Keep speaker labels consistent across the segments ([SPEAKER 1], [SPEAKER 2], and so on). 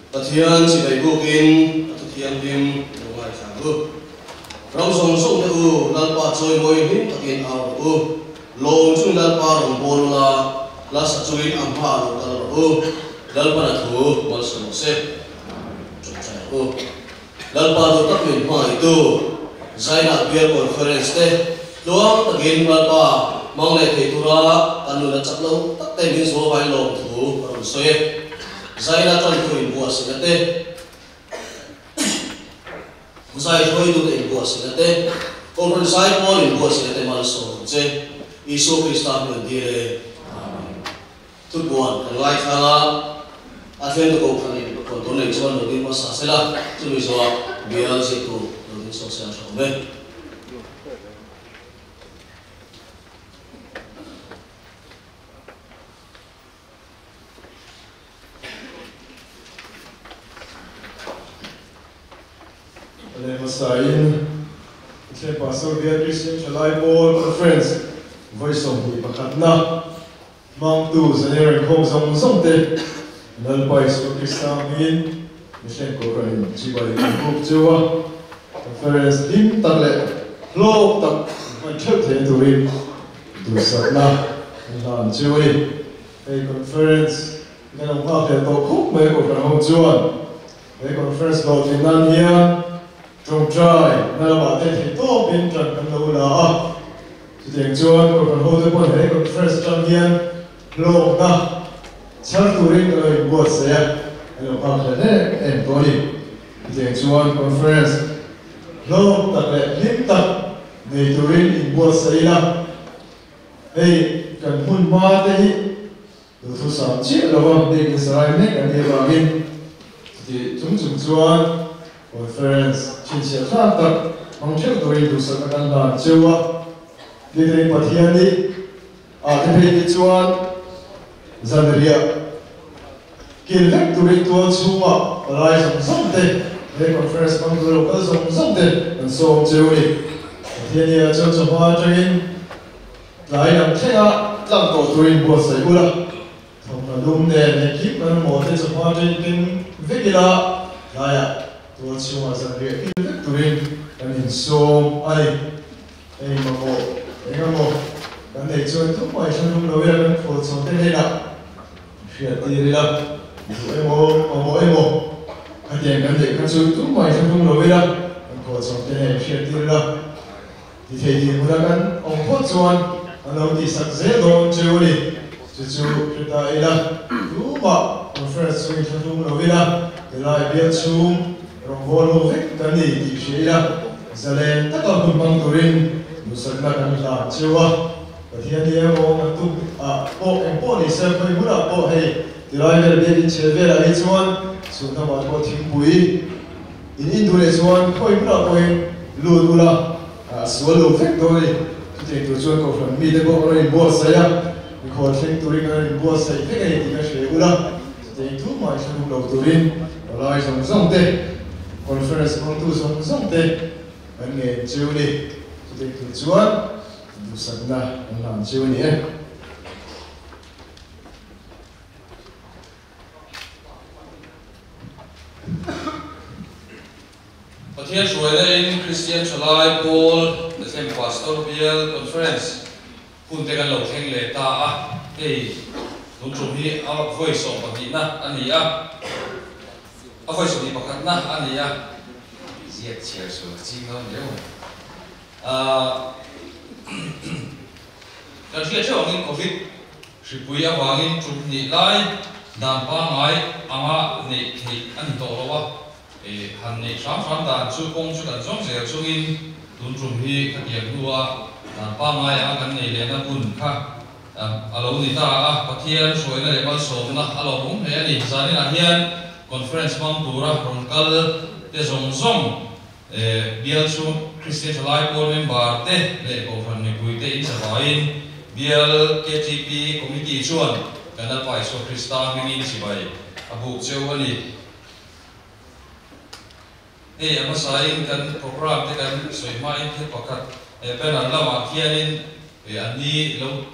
[SPEAKER 1] Pathian chibai bukin a thu thianghlim lo ngaithla ang u. Ram zawng zawng te u, Lalpa chawimawi hlim takin au rawh u. Lawm chungin Lalpa rawn bawl ula, hla sa chungin a hmaah lo kal rawh u. Lalpan a thu malsawm rawh se. Chawpchai ang u. Lalpa duh tak min hmangaihtu Zaina Bial Conference te tluang takin Lalpa hmang leh thei tura kan nuna chak lo tak te min zual vai lawm thu a rawn sawi e. Zaina tan thu inbuatsaihna te, zai hruaitute inbuatsaihna te, Kohhran zai pawl inbuatsaihna te malsawm ang che. Isua Krista hming an dil e. Amen. Thupuan kan ngaithlang a, a thlengtu kohhran in rawn tur nei chuan lo ding hmasa sela, chumi zawhah bial ziaktu lo ding sawk se a tha awm e.
[SPEAKER 2] Leh hmasain Pathian Pastor Bial Christian Thalai Pawl Conference vawi 21na hmangtu Zane Renkhawm zawng zawng te Lalpa Isua Krista hmingin Mihring Kohhranin chibai an buk cheu a, Conference hlim tak leh hlawk tak hman theuh theihna turin duhsakna an hlan cheu a ni. Hei Conference kan lo nghak leh tawh khawp mai Kohhran ho chuan. He conference hlawhtlin nan hian tawngtai na lamah te theih tawpin tan kan lo la a, chutiang chuan Kohhran hote pawhin he conference atang hian hlawkna chhar turin ka lo inbuatsaih a, kan lo nghak hle em em tawh a ni. Chutiang chuan conference hlawk tak leh hlim tak nei turin inbuatsaih ila, hei kan hmun hma te hi Duhthusam chiah lova biakin sarai mek an nih avangin chutih chung chung chuan conference chhinchhiah thlak tak hmang theuh turin duhsakna kan hlan cheu a. Biakin Pathian nih ah te phei hi chuan zanriah kil vek turin tual chhungah palai zawng zawng te he conference hmang tur lo kal zawng zawng te kan sawm cheu a ni. Pathian nih ah chuan chawhma atangin Tlai lam thlenga tlang tawh turin buatsaih ula, thawmhnaw lum nen engkim kan mamawh te chawhma ṭeng keng vek ila, tlaiah tual chhungah zanriah kil vek turin kan insawm a ni. Hei mamawh eng emaw kan neih chuan tumah i hranum lo ila kan khawl chho te hnenah hriat tir ila, duh emaw mamawh emaw khatiang kan neih kha chu tumah i hranum lo ila kan khawl chho te hnenah hriat tir ila. Ti thei ding huna kan awm phawt chuan an lo tihsak zel dawn cheu a ni. Chu chu hre ta ila, tumah conference chungin thla hlum lo ila, tilai bial chhung rawngbâwl ho vek kan ni tih hria ila, zalen taka hun hmang turin duhsakna kan hlan cheu a. Pathian hi emaw kan tum ah pawh eng pawh ni se, khawi hmunah pawh hei tilai vel biakin chhe velah hi chuan chhun lamah te pawh thingpui, In in duh leh chuan khawi hmunah pawhin lut ula, a sual lo vek dawn a ni. Chutiang tur chuan Kohhran mite pawh an rawn inbuatsaih a, mikhual thleng turin an rawn inbuatsaih vek a ni tih ka hre ula. Chutiang thu mah i hre lo turin palai zawng zawng te, conference hmangtu zawng zawng te kan ngen cheu a ni. Chutiang tur chuan duhsakna kan hlan cheu a ni e.
[SPEAKER 3] Pathian hruaina in Kristian Thalai Pawl Bethlehem Pastor Bial Conference hun te kan lo thleng leh ta a, hei tun tum hi a vawi 12na a ni a, a vawi 21na a ni a, ziak chhiar sual ka ching dawn riau mai. Kan hriat theuh angin Covid Hripui avangin tum hnih lai dan pangngai anga neih theih a ni tawh lo a, han neih hram hram dan chu kawng chu kan zawng zel chungin tun tum hi khatiang hnua dan pangngai anga kan nei lehna hun kha a lo ni ta a, Pathian hruaina leh malsawmna a lawmawm hle a ni. Zaninah hian conference hmang tura rawn kal te zawng zawng Bial chhung Kristian Thalai Pawl member te leh Kohhran mipui te inzavaiin Bial ktp Committee chuan kan Lalpa Isua Krista hmingin chibai a buk cheu a ni. Hei a hmasain kan programme te kan sawi hmain thil pakhat banner lamah khianin an ni lo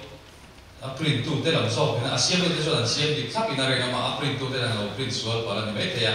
[SPEAKER 3] a print tu te lam zawk in a siam tu te chuan an siam dik thlap in a ring a, mah a print tu ten an lo print sual palh a ni maithei a.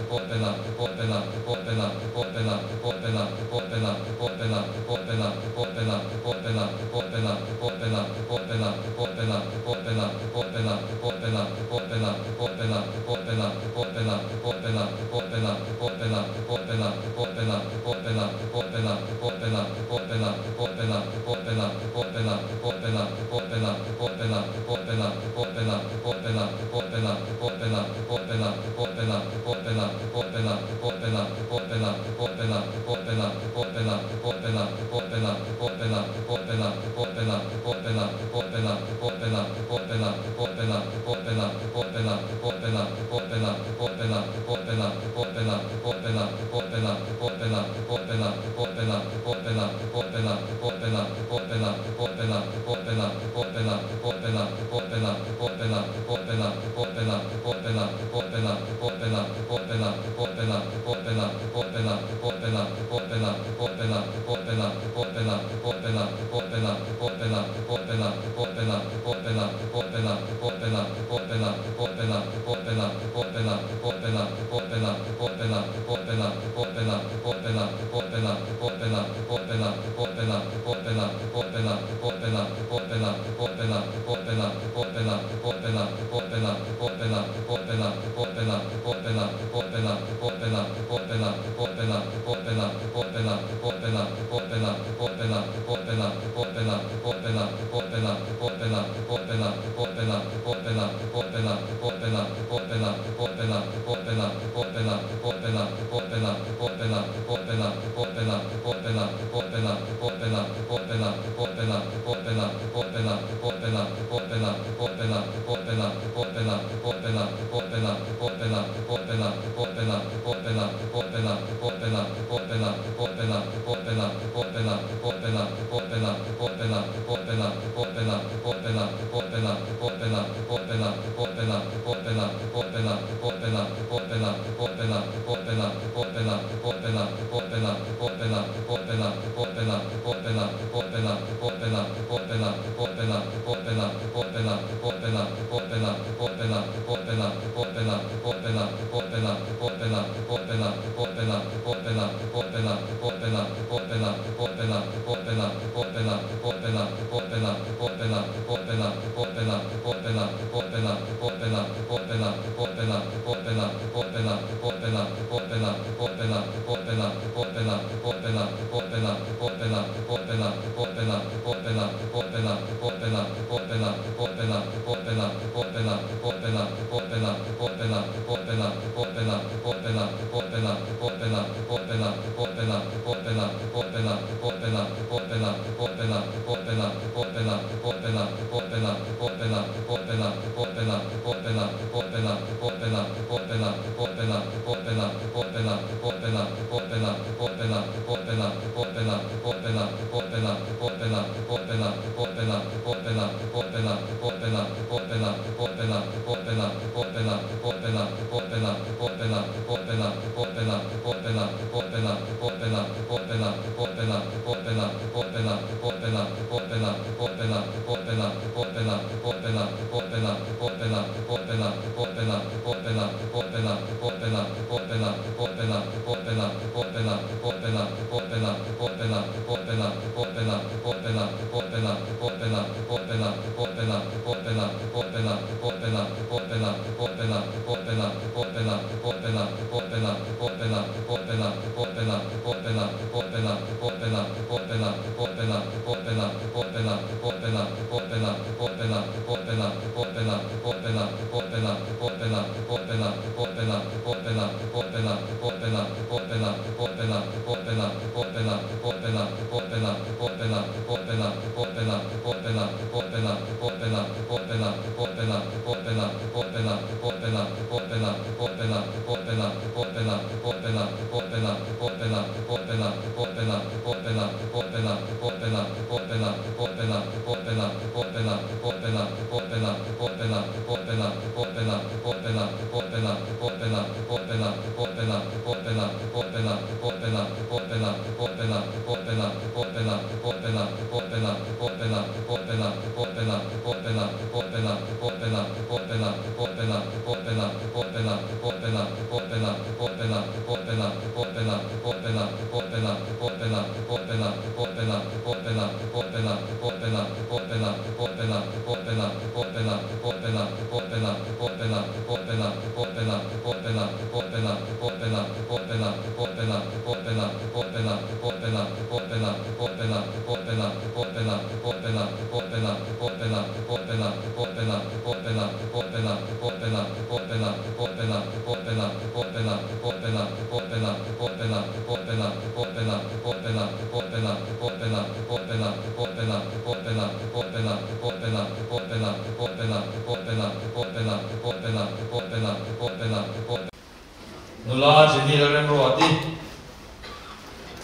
[SPEAKER 3] Nula Jenny Lalremruati,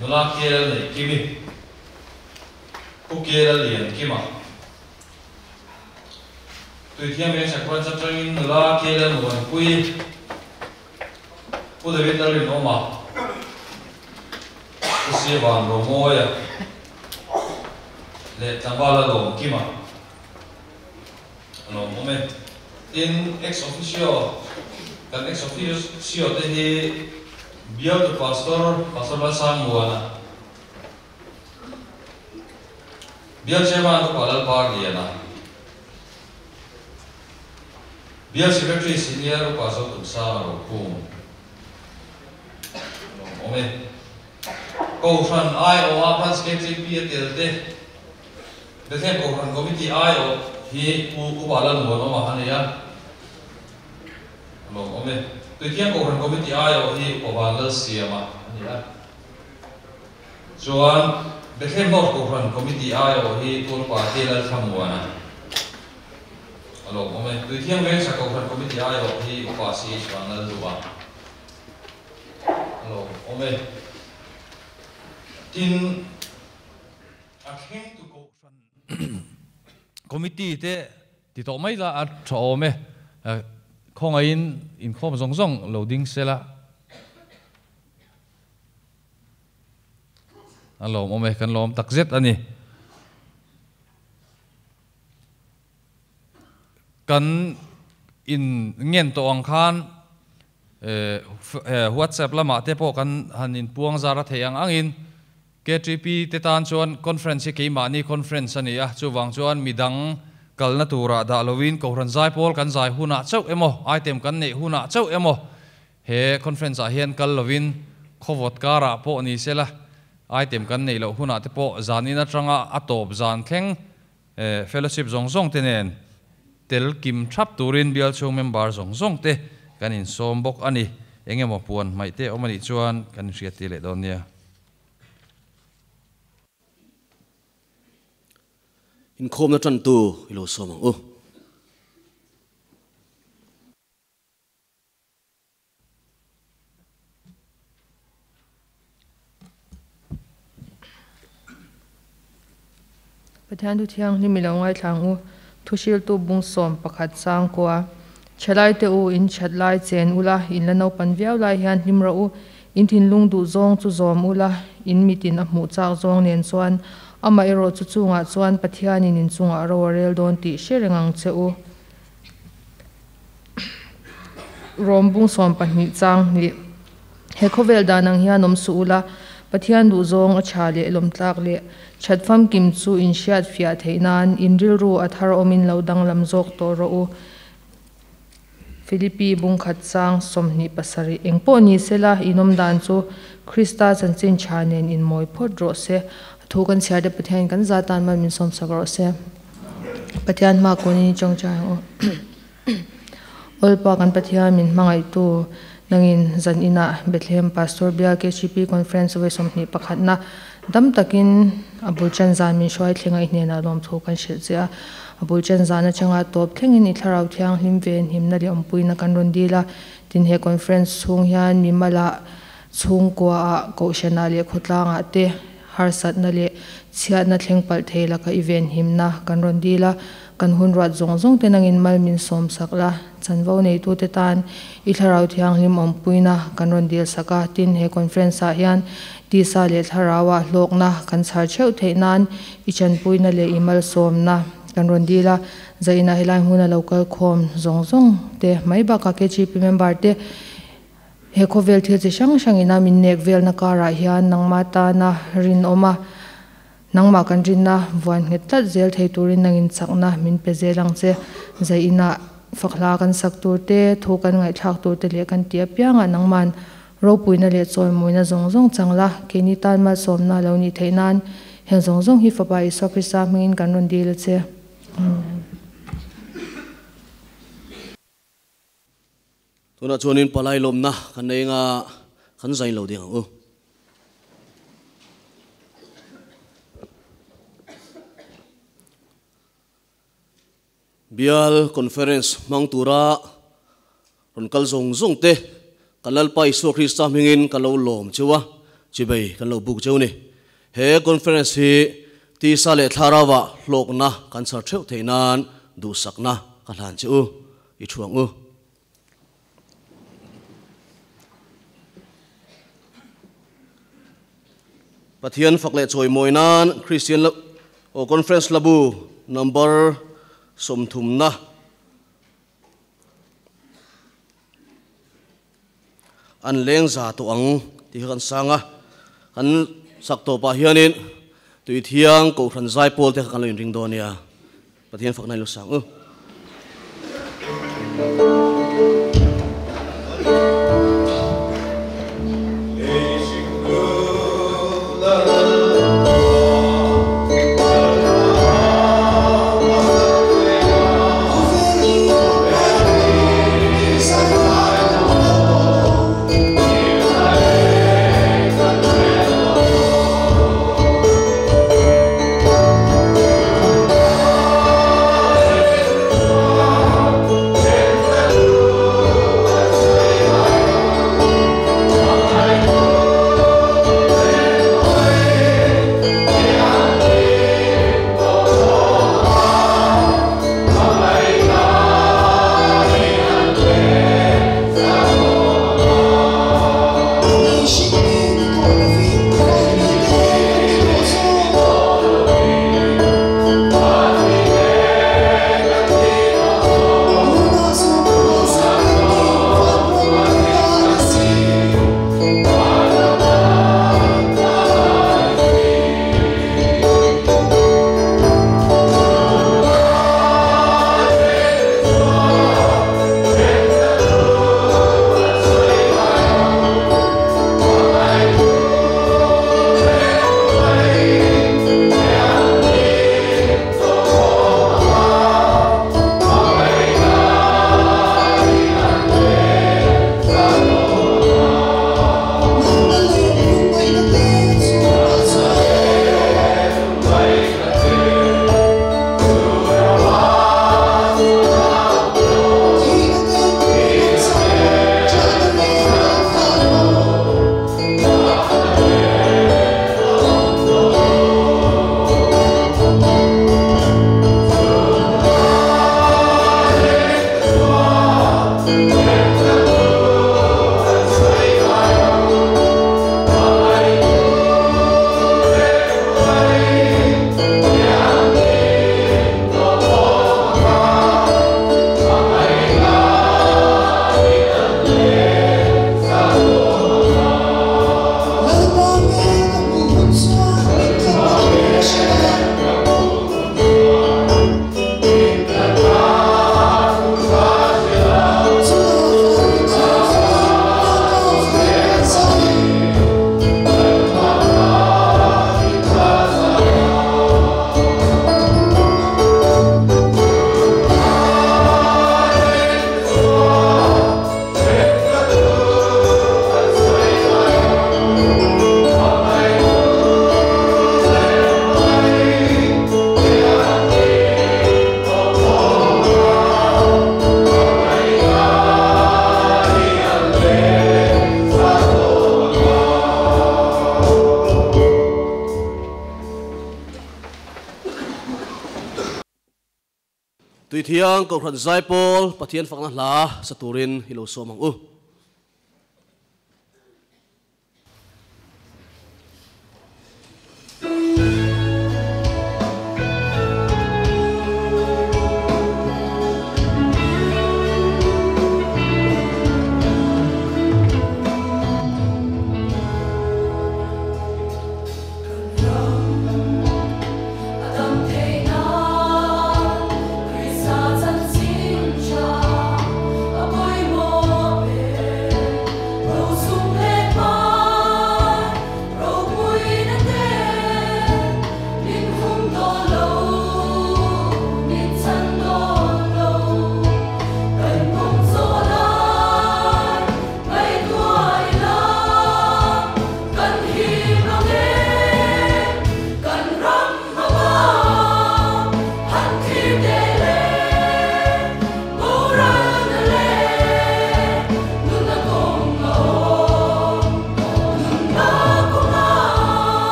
[SPEAKER 3] Nula Kiel Neihkimi. Pu Kela Liankima. Tuithiam Veng Sakhuan atangin nula Kela Nuanpui, Pu David Lalrinawma, Pu Sivan Romawia leh Tlangvala Lawmkima a lawm awm e. Tin, ex officio, kan ex officio te hi Bialtu Pastor, Pastor Lalsangmuana, Bial Chairman Upa Lalparliana, Bial Secretary Senior Upa Zotunsanga Rokhum a lawm awm e. Kohhran aiawha Branch KTP a tel te, Bethlehem Kohhran Committee aiawh hi Pu Upa Lalmuanawma a nei a, a lawm awm e. Tuithiang Kohhran Committee aiawh hi Upa Vanlalsiama a ni a. Chuan Bethlehem North Kohhran Committee aiawh hi Tualpa K Lalthlamuana a lawm awm e. Tuithiang Vengchhak Kohhran Committee aiawh hi Upa CH Vanlalduha a lawm awm e. Tin, a thlengtu Kohhran Committee te ti tawh mai la a tha awm e. Khawngaihin inkhawm zawng zawng lo ding sela. A lawm awm e, kan lawm tak zet a ni. Kan in ngen tawh ang khan WhatsApp lamah te pawh kan han inpuang zar a theih ang angin KTP te tan chuan conference hi keimahni conference a ni a, chuvang chuan midang kalna turah dah loin Kohhran Zaipawl kan zai hunah chauh emaw, item kan neih hunah chauh emaw He conference ah hian kal lovin khawvawt karah pawh ni sela, item kan neih loh hunah te pawh zanin atanga a tawp zan thleng fellowship zawng zawng te nen tel kim thap turin bial chhung member zawng zawng te kan insawm bawk a ni. Engemaw puan hmaih te awm a nih chuan kan inhriat tir leh dawn nia.
[SPEAKER 1] Inkhawmna tantu i lo sawm ang u.
[SPEAKER 4] Pathian thu thianghlim i lo ngaithla ang u. Thuhriltu bungsawm pakhat changkua. Thalaite u, in that lai chen ula, in la naupan viau lai hian hlim rawh u. In thinlung duh zawng chu zawm ula, in mitin a hmuh chak zawng nen chuan amaherawh chu chungah chuan Pathianin in chungah ro a rel dawn tih hre reng ang che u. Rawm bung 12 chang hnih. He khawvel dan ang hian awm suh ula, Pathian duh zawng a tha leh lawmtlak leh that famkim chu in hriat fiah theih nan in rilru a thar awmin lo danglam zawk tawh rawh u. Philippi bung khat chang 27 Eng pawh ni sela in awm dan chu Krista chanchin tha nen in mawi phawt rawh se. A thu kan chhiar te Pathian kan za tan mal min sawm sak rawh se. Pathian hma kunin i tawngtai ang u. Awlpa kan Pathian min hmangaihtu nangin zan inah Bethlehem Pastor Bial KCP Conference vawi 21 na dam takin a bul chan zan min hruai thlenga i hnenah lawmthu kan hrilh che a. A bul chan zan atanga tawp thlengin i thlarau thianghlim ven himna leh awmpuina kan rawn dil a. Tin he conference chhung hian mimala chhungkua ah kohhranah leh khawtlangah te harsatna leh chhiatna thleng palh thei laka i ven himna kan rawn dil a. Kan hun ruat zawng zawng te nangin mal min sawm sak la, chanvo neitu te tan i thlarau thianghlim awmpuina kan rawn dil sak a. Tin he conference ah hian tisa leh thlarau ah hlawkna kan chhar theuh theih nan i chanpuina leh i malsawmna kan rawn dil a. Zaina helai hmuna lo kal khawm zawng zawng te mai bakah KGP member te he khawvel thil chi hrang hrangin a min nek velna karah hian nangmah tana rinawm a, nangmah kan rinna vuan nghet tlat zel thei turin nangin chakna min pe zel ang che. Zaina fakhla kan sak tur te, thu kan ngaihthlak tur te leh kan ti apiangah nangman ropuina leh chawimawina zawng zawng changla keini tan malsawmna lo ni theih nan heng zawng zawng hi fapa Isua Krista hmingin kan rawn dil a che. Amen.
[SPEAKER 1] Tunah chuanin palai lawmna kan nei anga kan zain lo ding ang u. Bial Conference hmang tura rawn kal zawng zawng te kan Lalpa Isua Krista hmingin kan lo lawm cheu a, chibei kan lo buk cheu ni. He conference hi Ti sa le tharawa hlok na kan char theu theinan du sakna ka hlan chu i thuang u. Pathian fakle choi moinan Christian o conference labu number somthum na an leng za to ang ti kan sanga kan sak to pa hianin tui thiang ko hran zai pol te kan lo in ring donia Pathian faknai lo sang u. Tùy thiang cầu hran zai pawl Pathian fakna hla saturin hilo somang u.
[SPEAKER 5] Adam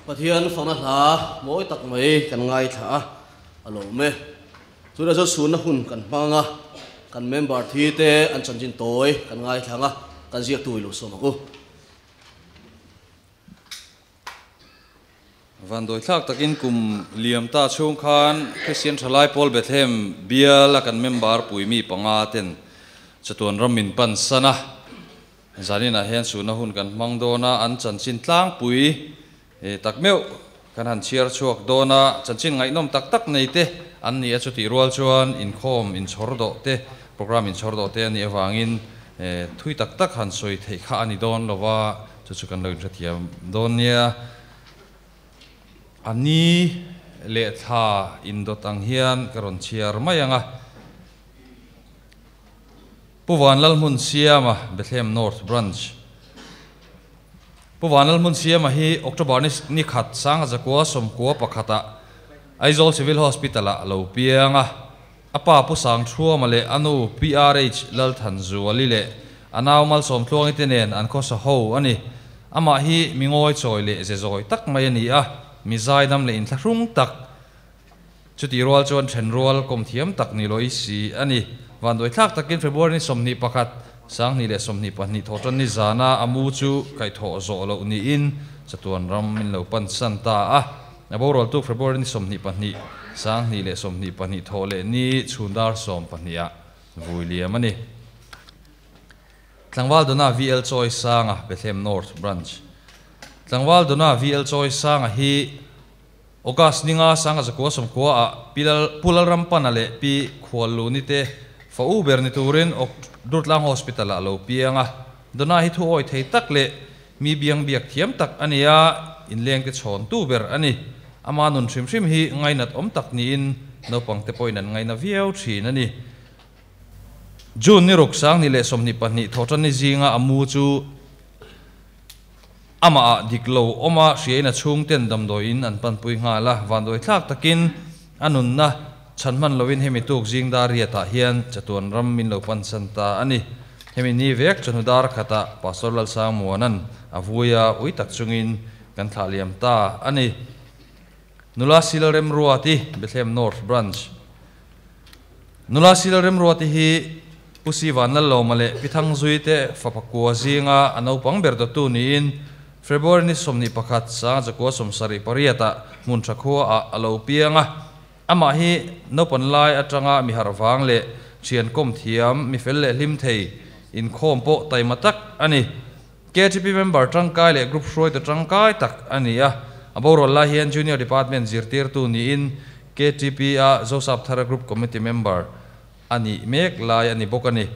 [SPEAKER 1] Pathian fakna hla mawi tak mai kan ngaithla a, a lawm e. Tunah chuan sunna hun kan hmang a, kan member thi te an chanchin tawi kan ngaithla ang a, kan ziaktu i lo sawm ang u.
[SPEAKER 3] Vanduaithlak takin kum liam ta chhung khan Kristian Thalai Pawl Bethlehem bial a kan member pui mi panga ten chatuan ram min pan san a, Zaninah hian suhna hun kan hmang dawn a, an chanchin tlangpui tak meuh kan han chhiar chhuak dawn a, chanchin ngaihnawm tak tak nei te an ni a, chutih rual chuan inkhawm inchhawr dawh te, programme inchhawr dawh te a nih avangin thui tak tak han sawi theih kha a ni dawn lo va, chu chu kan lo inhrethiam dawn nia. A ni leh thla indawt ang hian ka rawn chhiar mai ang a. Pu Vanlalhmunsiama, Bethlehem North Branch. Pu Vanlalhmunsiama hi October ni ni khat sanga zakua sawmkua pakhatah Aizawl Civil Hospital-ah a lo piang a. A pa Pu Sangthuama leh a nu PRH Lalthanzuali leh a nau Malsawmtluangi te nen an khawsa ho a ni. Amah hi mi ngawi chawi leh ze zawi tak mai a ni a, mi zaidam leh inthlahrung tak Chutih rual chuan then rual kawm thiam tak ni lawih si a ni. Vanduaithlak takin February ni 21, 2022 thawhtan ni zana a mu chu kaihthawh zawh loh niin chatuan ram min lo pan san ta a. A boral tuk February ni 22, 2022 thawh leh ni chhun dar 12 ah vui liam a ni. Tlangval Dona VL Chawi Sanga, Bethlehem North Branch. Tlangval Dona VL Chawi Sanga hi August ninga sanga zakua sawmkua ah Pi Lal Pu Lalrampana leh Pi Khualluni te fa u ber ni turin Oct Durtlang Hospital ah a lo piang a. Dona hi thu awi thei tak leh mi biang biak thiam tak a ni a, inleng te chhawn tu ber a ni. Ama nun hrim hrim hi ngainat awm tak niin naupang te pawhin an ngaina viau thin a ni. June ni ruk 2022 thawhtanni zinga a mu chu Amah ah dik lo awm a hriain a chhungten damdawiin an panpui nghal a, vanduai thlak takin a nunna chhan hman loin hemi tuk zing dar riatah hian chatuan ram min lo pansan ta a ni. Hemi ni vek chawhnu dar khatah Pastor Lalsangmuana'n a vui a, ui tak chungin kan thlah liam ta a ni. Nula Sil Remruati, Bethlehem North Branch. Nula Sil Remruati hi Pu Si Vanlallawma leh Pi Thangzui te fapa kua zinga a naupang ber dawttu niin February ni 21 sanga 97 ah hmun tha khua ah a lo piang a. Amah hi naupan lai atanga mi harh vang leh thian kawm thiam, mi fel leh hlim thei, inkhawm pawh taima tak a ni. KTP member tangkai leh group hruaitu tangkai tak a ni a. A borual lai hian Junior Department zirtirtu niin KTP a Zosap Thara Group Committee member a nih mek lai a ni bawk a ni.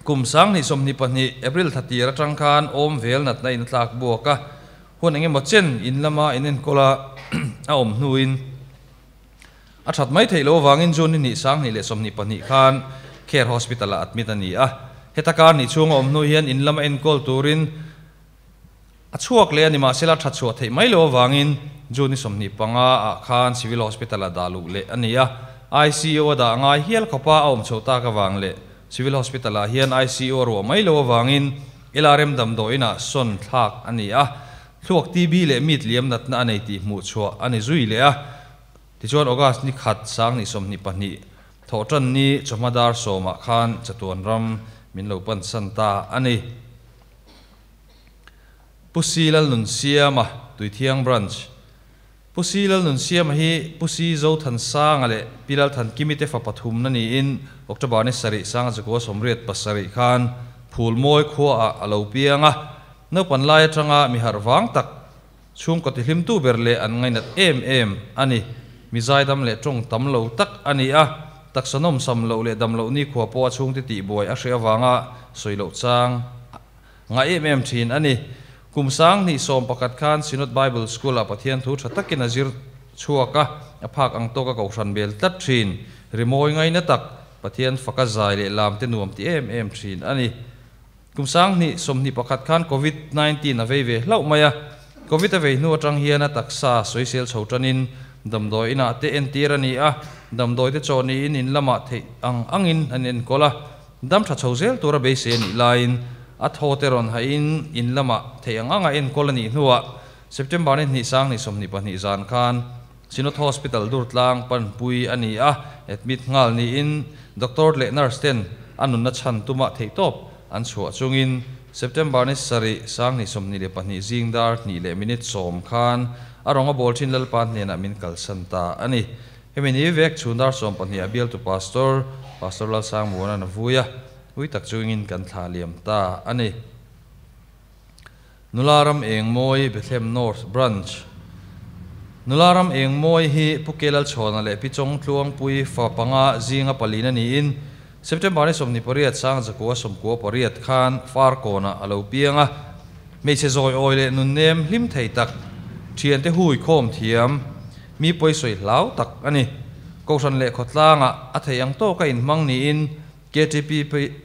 [SPEAKER 3] Kum 2022 April thla tir atang khan awm vel natna in a tlak buak a, hun eng emaw chen in lama inenkawl a a awm hnuin a that mai theih loh avangin June ni hnih 2022 khan Care Hospital ah admit a ni a. Heta kar nih chhunga awm hnu hian in lama enkawl turin A chhuak leh a ni mahsela tha chhuah theih mai lo avangin June ni 25 ah khan Civil Hospital ah dah luh leh a ni a, ICU a dah ngai hial khawpa a awm chho tak avang leh Civil Hospital ah hian ICU a ruah mai lo avangin LRM damdawiin ah sawn thlak a ni a, thluak TB leh mit liam natna a nei tih hmuh chhuah a ni zui leh a. Tichuan August ni khat 2022 thawhtan ni chawhma dar 10 ah khan chatuan ram min lo pansan ta a ni. Pu Si Lalnunsiama, Tuithiang Branch. Pu Si Lalnunsiama hi Pu Si Zothansanga leh Pi Lalthankimi te fa pathumna niin October ni sarih 1987 khan Phulmawi khuaah a lo piang a. Naupan lai atanga mi harh vang tak, chhungkaw tihlimtu ber leh an ngainat em em a ni. Mi zaidam leh tawng tam lo tak a ni a, taksa nawmsam loh leh dam loh nikhua pawh a chhungte tihbuai a hreh avanga sawi loh chang Ngah em em thin a ni. Kum 2011 khan Synod Bible School-ah Pathian thu tha takin a zir chhuak a, a phak ang tawka kohhran bel tlat thin. Rimawi ngaina tak, Pathian faka zai leh lam te nuam ti em em thin a ni. Kum 2021 khan Covid 19 a vei ve hlauh mai a, Covid a vei hnu atang hian a taksa sawisel chho tanin damdawi inah te entir a ni a, damdawi te chaw niin in lamah theih ang angin an enkawl a. Dam tha chho zel tura beisei a nih laiin a thaw te rawn hahin in lamah theih ang anga enkawl a nih hnuah September ni hnih sang ni 22 zan khan Synod Hospital Durtlang panpui a ni a, admit nghal niin doctor leh nurse ten a nunna chhan tuma theihtawp an chhuah chungin September ni sarih sang ni 22 zing dar hnih leh minute 10 khan a rawng a bawl thin Lalpa hnenah min kalsan ta a ni. Hemi ni vek chhun dar 12 a bialtu pastor, Pastor Lalsangmuana na vui a, ui tak chungin kan thla liam ta a ni. Nula ram eng mawi Bethlehem North Branch. Nula ram eng mawi hi Pu Kelal Chhawna leh Pi Chawng Tluangpui fa panga zinga palina niin September ni 28 sang zakua 98 khan Farkawnah a lo piang a. Hmeichhe zawi awi leh nun nem hlim thei tak, thiante hui khawm thiam, mi pawisawi hlau tak a ni. Kohhran leh khawtlangah a thei ang tawka inhmang niin KTP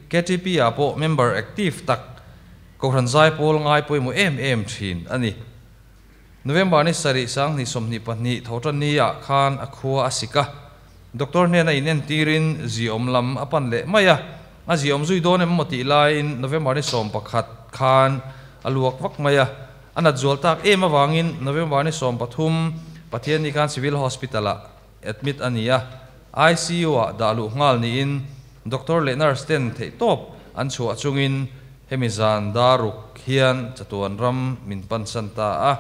[SPEAKER 3] KTP ah pawh member active tak, Kohhran zai pawl ngai pawimawh em em thin a ni. November ni sarih sang hnih 22 thotan ni ah khan a khua a sik a. Doctor hnena in entirin ziawm lam a pan leh mai a. A ziawm zui dawn em maw tih laiin November ni 11 khan a luak vak mai a. A nat zual tak em awangin November ni 13 Pathian ni khan Civil Hospital ah admit a ni a. ICU ah dah luh nghal niin doctor leh nurse ten theihtawp an chhuah chungin hemi zan daruk hian chatuan ram min pansan ta a.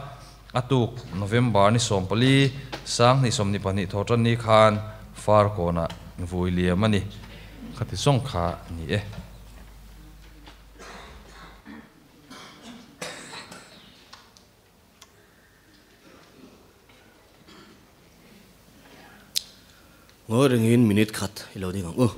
[SPEAKER 3] Atuk November ni 14 sang hnih 22 thotan ni khan Farkawnah vui liam a ni. Khati zawng kha ni e.
[SPEAKER 1] Ngawi ringin minute khat i lo ding ang u.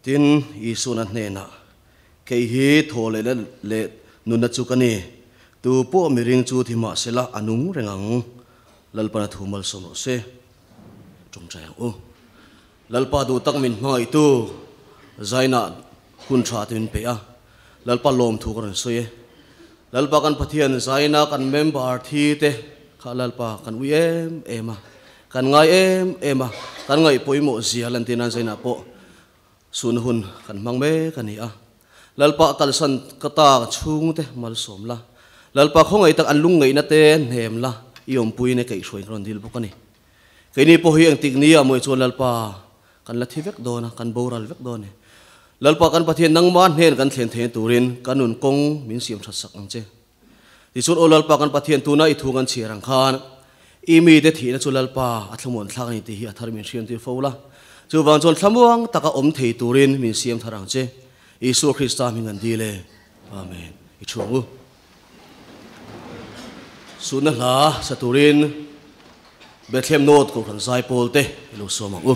[SPEAKER 1] Tin Isu na hnena kei hi tho le le nuna chu ka ni tu pawh miring chu thi mah sela anung rengang Lalpana thumal som rawh se tawngtai ang u. Lalpa du tak min hmangaih tu zaina hun tha te min pe a. Lalpa lawm thu ka rawn sawi e. Lalpa kan Pathian zaina kan member thi te kha Lalpa kan ui em em a, kan ngai em em a, kan ngaih pawimawh zia lan tin an zaina pawh sun hun kan hmang mek a ni a. Lalpa kalsan ka ta chhung te mal sawm la. Lalpa khawngaih tak an lung ngaihna te hnem la i awmpui ne kaih hruai rawn dil bawk a ni. Keini pawh hi engtik ni a mawi chuan Lalpa kan la thi vek dawn a, kan boral vek dawn e. Lalpa kan Pathian nangma hnen kan thlen theihna turin kan nun kawng min siam that sak ang che. Tichuan aw Lalpa kan Pathian tuna i thu kan chhiar ang khan i mite thihna chu Lalpa a thlamuan thlak a ni tih hi a thar min hriam tir fo la. Chuvang chuan thlamuang taka awm thei turin min siam thar ang che. Isua Krista hming an dil e. Amen. I thu ang u. Sunna hla sa turin Bethlehem North Kohhran zai pawl te i lo sawm ang u.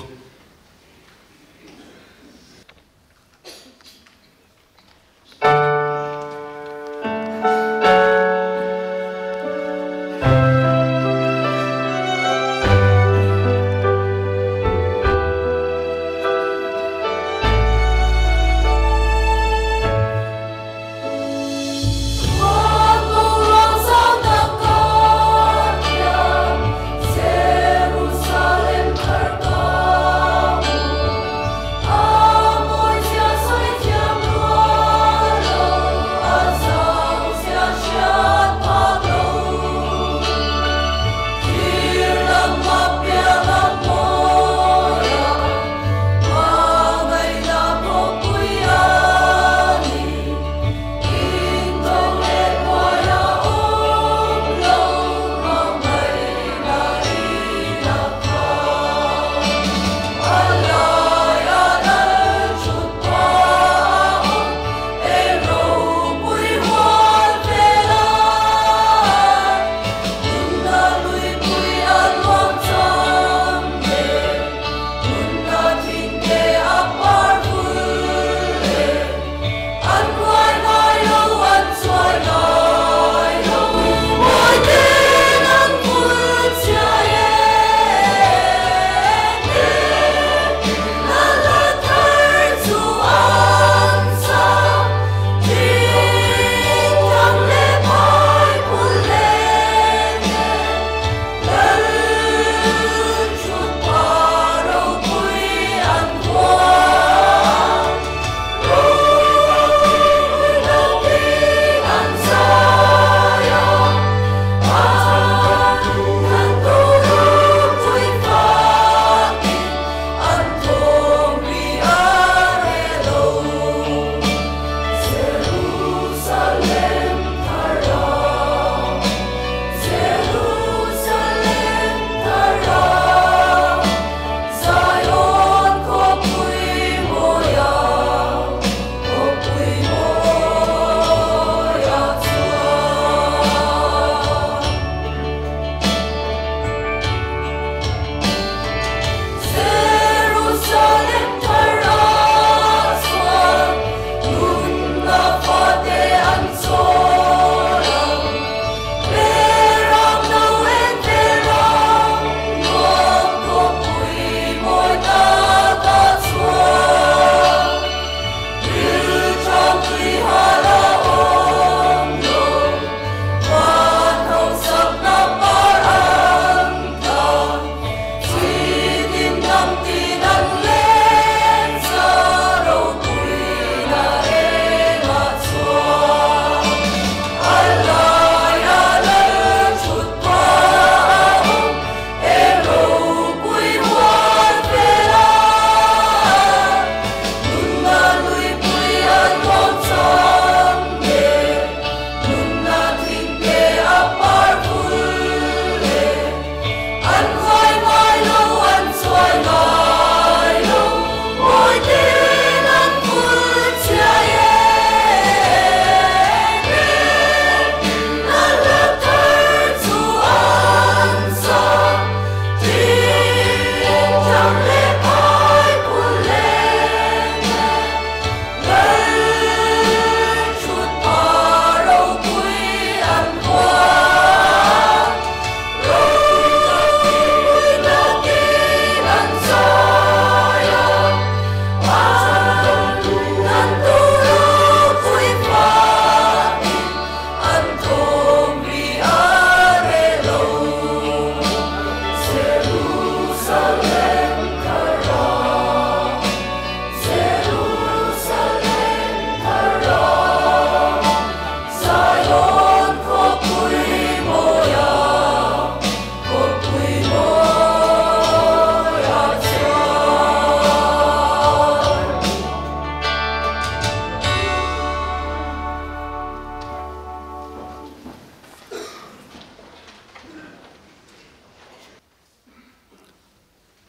[SPEAKER 5] Jerusalem thar ka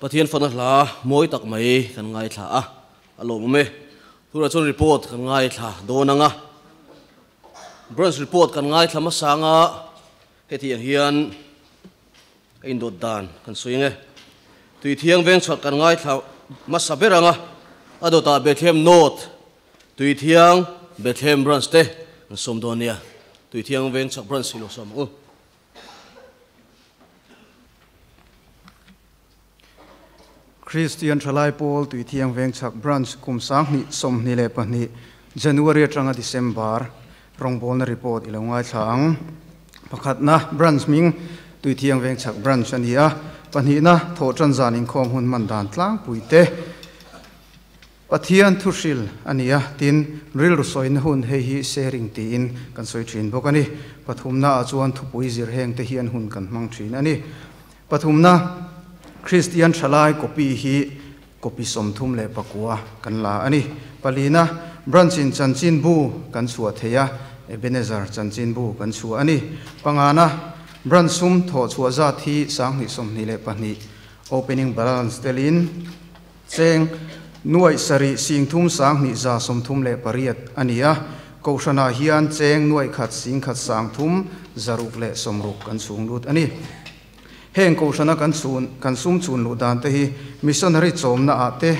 [SPEAKER 1] Pathian fana hla mawi tak mai kan ngaithla a, a lawmawm e. Tunah chuan report kan ngaithla dawn ang a. Branch report kan ngaithla hmasa ang a, heti ang hian a indawt dan kan sawi ang e. Tui thiang veng chhuat kan ngaithla hmasa ber ang a, a dawtah Bethlehem North Tui thiang Bethlehem Branch te kan sawm dawn nia. Tui thiang veng chhak Branch hi lo sawm ang u.
[SPEAKER 5] Kristian Thalai Pawl Tuithiang Vengchhak Branch kum 2022 January atanga December rawngbawlna report i lo ngaithla ang. Pakhatna, Branch hming Tuithiang Vengchhak Branch a ni a. Pahnihna, Thawhtan zan inkhawm hun hman dan tlangpui te. Pathian thuhril a ni a, tin, rilru sawina hun hei hi sharing tiin kan sawi thin bawk a ni. Pathumna ah chuan thupui zir heng te hian hun kan hmang thin a ni. Pathumna, Kristian thalai copy hi copy 39 kan la a ni. Palina, Branch in chanchinbu kan chhuah thei a, Ebenezer chanchinbu kan chhuah a ni. Pangana, Branch sum thawhchhuah zat hi 2022 opening balance telin, Cheng nuaih sarih singthum sanghnih za 38 a ni a, Kohhranah hian cheng nuaih khat singkhat sangthum zaruk leh sawmruk kan chhung lut a ni. Heng Kohhrana kan chhun kan sum chhun luh dan te hi missionary chawmna ah te,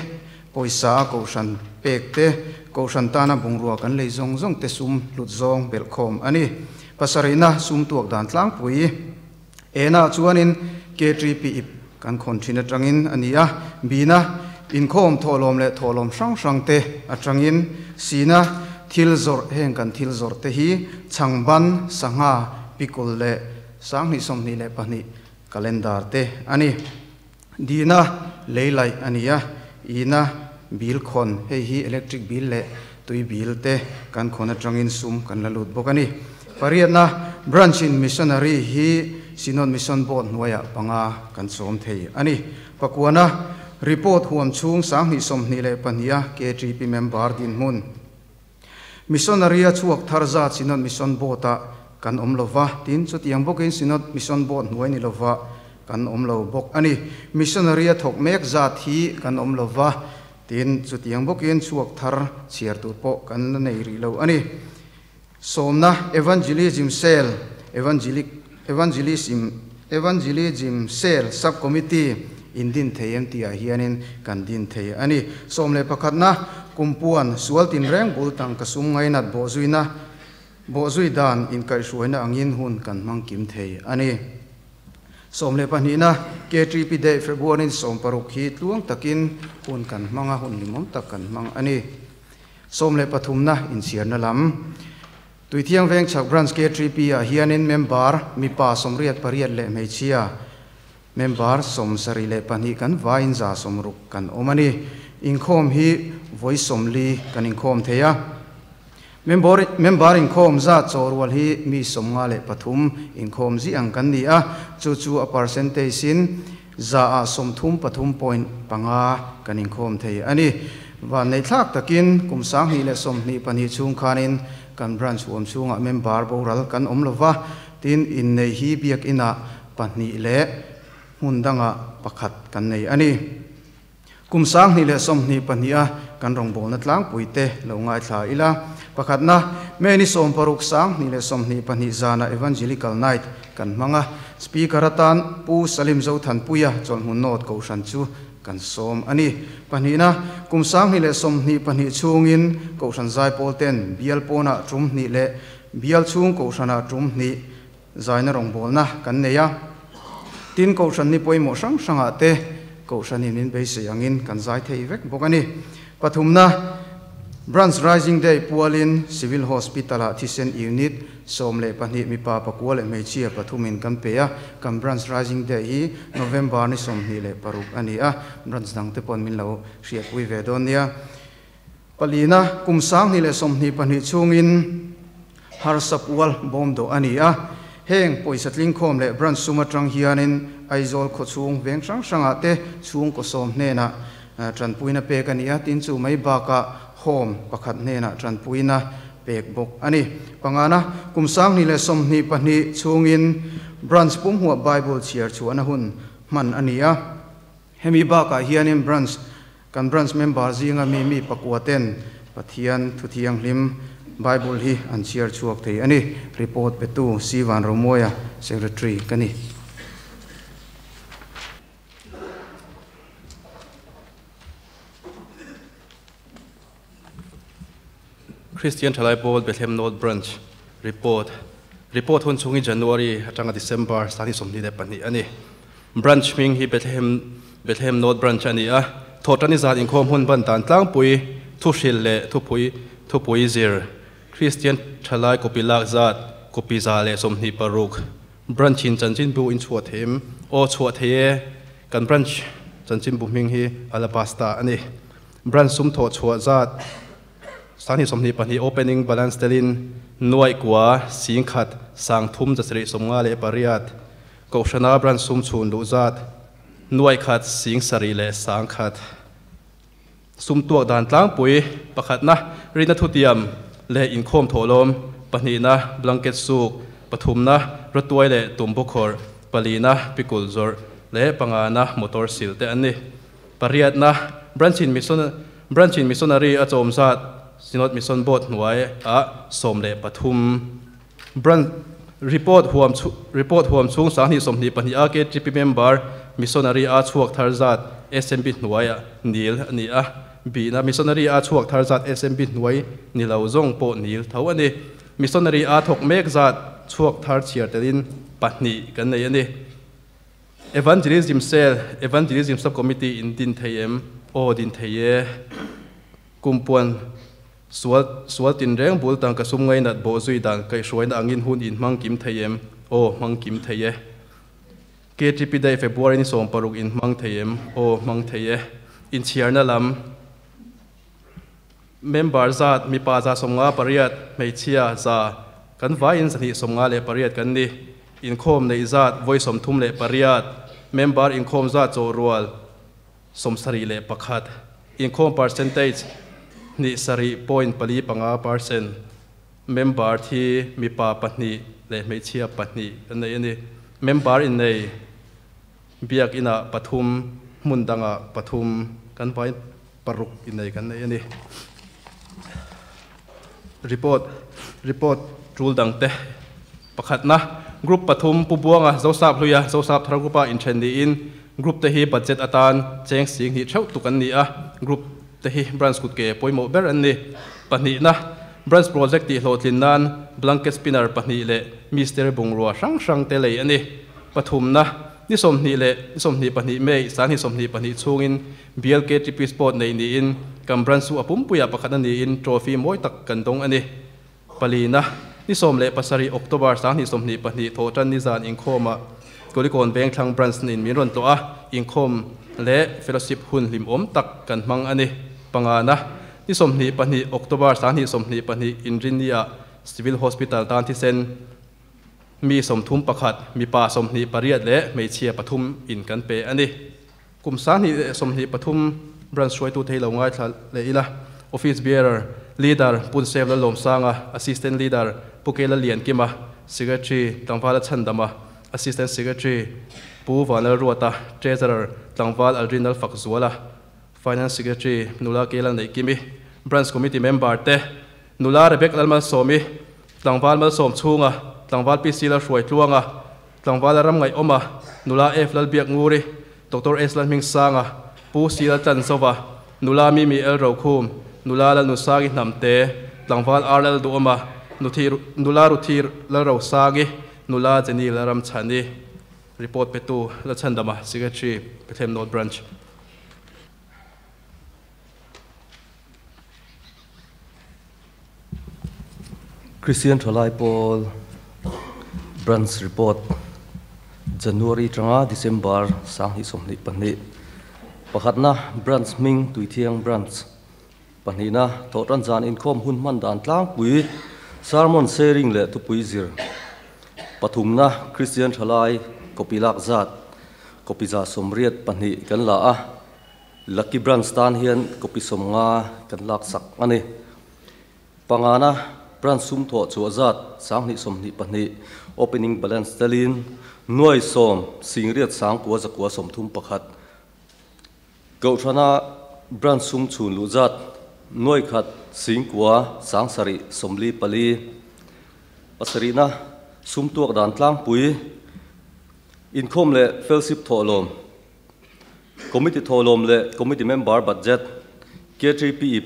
[SPEAKER 5] pawisa a Kohhran pek te, Kohhran tana bungrua kan lei zawng zawng te sum hlut zawng belhkhawm a ni. Pasarihna sum tuak dan tlangpui. Enah chuanin KTP ip kan khawn thin atangin a ni a, Bina inkhawm thawhlawm leh thawhlawm hrang hrang te atangin Sina thil zawrh heng kan thil zawrh te hi chhangban, sangha, pikul leh 2022 calendar te a ni. Dina lei laih a ni a, Ina bill khawn hei hi electric bill leh tui bill te kan khawn atangin sum kan la lut bawk a ni. Pariatna, Branch in Missionary hi Synod Mission Board hnuaiah panga kan chawm thei a ni. Pakuana, Report huam chhung 2022 a KTP member dinhmun. Missionary a chhuak thar zat Synod Mission Board-ah kan awm lo va, tin chutiang bawkin Synod Mission Board hnuai ni lova kan awm lo bawk a ni. Missionary a thawk mek zat hi kan awm lo va, tin chutiang bawkin chhuak thar chhiar tur pawh kan la nei rih lo a ni. Sawmna, Evangelism Cell, Evangelic, Evangelism, Evangelism Cell Sub-Committee in din thei em tihah hianin kan din thei a ni. 11na, Kumpuan, sual tinreng bul tangka sum ngainat bawhzuina, bawhzui dan inkaihhruaina angin hun kan hmang kim thei a ni. 12na, KTP Day, February 16 hi tluang takin hun kan hmang a, hun hlimawm tak kan hmang a ni. 13na, Inchhiarna lam. Tuithiang Vengchhak Branch KTP ah hianin member mipa 88 leh hmeichhia member 72 kan vaiin 160 kan awm a ni. Inkhawm hi vawi 40 kan inkhawm thei a. Member member inkhawm zat chawhrual hi mi 53 inkhawm zih ang kan ni a, chu chu a percentage in za ah 33.5 kan inkhawm thei a ni. Vanneihthlak takin kum 2022 chhung khanin kan branch huam chhungah member boral kan awm lova, tin innei hi biak inah pahnih leh hmun dangah pakhat kan nei a ni. Kum 2022 a kan rawngbawlna tlangpui te lo ngaithla ila. Pakhatna, May ni 16 2022 zana Evangelical Night kan hmang a, Speaker atan Pu Salim Zothanpuia chawlhmun North Kohhran chu kan sawm a ni. Pahnihna, kum 2022 chhungin Kohhran Zaipawl ten bial pawnah tum hnih leh bial chhung Kohhranah tum hnih zaina rawngbawlna kan nei a. Tin, Kohhran ni pawimawh hrang hrangah te Kohhranin min beisei angin kan zai thei vek bawk a ni. Pathumna, Branch Rising Day pualin Civil Hospital-ah thisen unit 12 mipa pakua leh hmeichhia pathumin kan pe a, kan Branch Rising Day hi November ni 26 a ni a, branch dangte pawn min lo hriatpui ve dawn nia. Palina, kum 2022 chhungin harsa pual bawm dawh a ni a, heng pawisa tlingkhawm leh branch sum atang hianin Aizawl khawchhung veng hrang hrangah te chhungkaw sawm hnenah tanpuina pek a ni a, tin chu mai bakah home pakhat hnenah tanpuina pek bawk a ni. Pangana, kum 2022 chhungin branch pumhmuah Bible chhiar chhuahna hun hman a ni a. Hemi bakah hianin branch kan branch member zinga mi mi pakua ten Pathian thu thianghlim Bible hi an chhiar chhuak thei a ni. Report petu C Vanromuaia, Secretary ka ni.
[SPEAKER 6] Christian Thalai Pawl Bethlehem North Branch Report Report hun chhungin January atanga December 2022 a ni. Branch hming hi Bethlehem Bethlehem North Branch a ni a. Thawhṭani zan inkhawm hun ban dan tlangpui, thuhrilh leh thupui thupui zir, Christian Thalai copy lak zat, copy 126, Branch in chanchinbu in chhuah theim aw chhuah thei e, kan branch chanchinbu hming hi Alabasta a ni. Branch sum thawh chhuah zat 2022 opening balance telin nuaih kua singkhat sang thum zasarih 58 Kohhrana branch sum chhun luh zat nuaih khat sing sarih leh sang khat sum tuak dan tlangpui pakhatna rinna thutiam leh inkhawm thawhlawm pahnihna blanket suk pathumna rawtuai leh tumbu khawrh palina pikul zawrh leh pangana motor sil te an ni. Pariatna branch in mission branch in missionary a chawm zat Synod Mission Board hnuai ah 13. Branch report huam report huam chhung 2022 a KTP member missionary a chhuak thar zat SMB hnuai ah nil a ni a, bihna missionary a chhuak thar zat SMB hnuai ni lo zawng pawh nil tho a ni. Missionary a thawk mek zat chhuak thar chhiar telin pahnih kan nei a ni. Evangelism Cell, Evangelism Sub-Committee in din thei em? Aw din thei e. Kumpuan sual sual tinreng bul tangka sum ngainat bawh zui dan kaihhruaina angin hun in hmang kim thei em? Aw hmang kim thei e. KTP Day February ni 16 in hmang thei em? Aw hmang thei e. Inchhiarna lam Member zat mipa 58, hmeichhia za kan vaiin 258 kan ni. Inkhawm neih zat vawi 38, member inkhawm zat chaw rual 71, inkhawm percentage hnih sarih point pali panga percent, member thi mipa pahnih leh hmeichhia pahnih kan nei a ni. Member innei biak inah pathum, hmun dangah pathum kan vai paruk innei kan nei a ni. Report Report tul dangte pakhatna Group pathum Pu Buanga Zosap Hluia Zosap Thar Group-a inthen niin Group te hi budget atan cheng sing hnih theuh tuk an ni a, Group te hi Branch kut ke pawimawh ber an ni. Pahnihna Branch project tih hlawhtlin nan blanket spinner pahnih leh misteri bungrua hrang hrang te lei a ni. Pathumna ni 20 leh ni 22 May 2022 chhungin BLKTP Sport neih niin kan branch chu a pumpuiah pakhat a niin trophy mawi tak kan dawng a ni. Palina, ni 17 October 2022 thawhtan ni zan inkhawmah Kulikawn Vengthlang Branch nin min rawn tlawh a, inkhawm leh fellowship hun hlimawm tak kan hmang a ni. Pangana, ni 22 October 2022 Inrinni-ah Civil Hospital tan thisen mi 31, mipa 28 leh hmeichhia pathum in kan pe a ni. Kum 2023 branch hruaitu thei lo ngaithla leh ila, Office Bearer, Leader, Pu Save Lalawmsanga, Assistant Leader, Pu Kela Liankima, Secretary, Tlangvala Chhandama, Assistant Secretary, Pu Vanlalruata, Treasurer, Tlangval Alrinal Fakzuala, Finance Secretary, Nula Kela Neihkimi, Branch Committee Member te, Nula Rebecca Lalmalsawmi, Tlangval Malsawm Chhunga, Tlangval PC Lalhruai Tluanga, Tlangvala ram ngaihawma, Nula F Lalbiak Nguri, Doctor S Lalhmingsanga, Pu C Laltlanzova, Nula Mimi L Rokhum, Nula Lalnusangi Hnamte, Tlangval R Lalduhawma, Nuthi Nula Ruthi Lalrosangi, Nula Jenny Lalramchhani. Report petu Lalchhandama, Secretary, Bethlehem North Branch.
[SPEAKER 7] Christian Thalai Pawl Branch Report January tanga December 2022 pakhatna Branch hming Tuithiang Branch pahnihna thawhtan zan inkhawm hun hman dan tlangpui sermon sharing leh thupui zir pathumna Christian Thalai copy lak zat copy 82 kan la a Lucky Branch tan hian copy 50 kan lak sak a ni. Pangana branch sum thawh chhuah zat 2022 opening balance telin nuai sawm singriat sang kua zakua 31. Kohhrana branch sum chhun luh zat nuai khat singkua sangsarih sawmli pali. Pasarihna sum tuak dan tlangpui inkhawm leh fellowship thawhlawm, committee thawhlawm leh committee member budget, KTP ip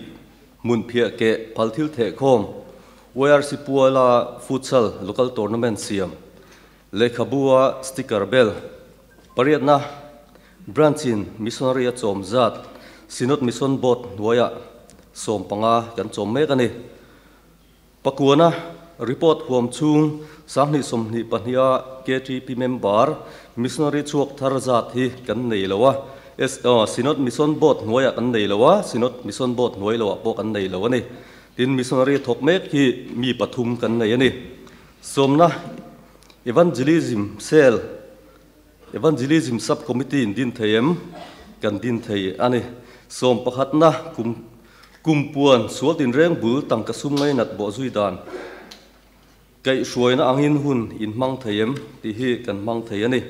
[SPEAKER 7] hmun phiah keh phal thil thehkhawm, YRC puala futsal local tournament siam, lehkhabua sticker bel. Pariatna branch in missionary a chawm zat Synod Mission Board hnuaiah 15 kan chawm mek a ni. Pakuana report huam chhung 2022 a KTP member missionary chhuak thar zat hi kan nei lo a, Synod Mission Board hnuaiah kan nei lo a, Synod Mission Board hnuai loah pawh kan nei lo a ni. Tin, missionary thawk mek hi mi pathum kan nei a ni. Sawmna Evangelism Cell, Evangelism Sub-Committee in din thei em? Kan din thei a ni. Sawmpakhatna kum kum puan sual tinreng bul tangka sum ngainat bawh zui dan kaihhruaina angin hun in hmang thei em tih hi kan hmang thei a ni.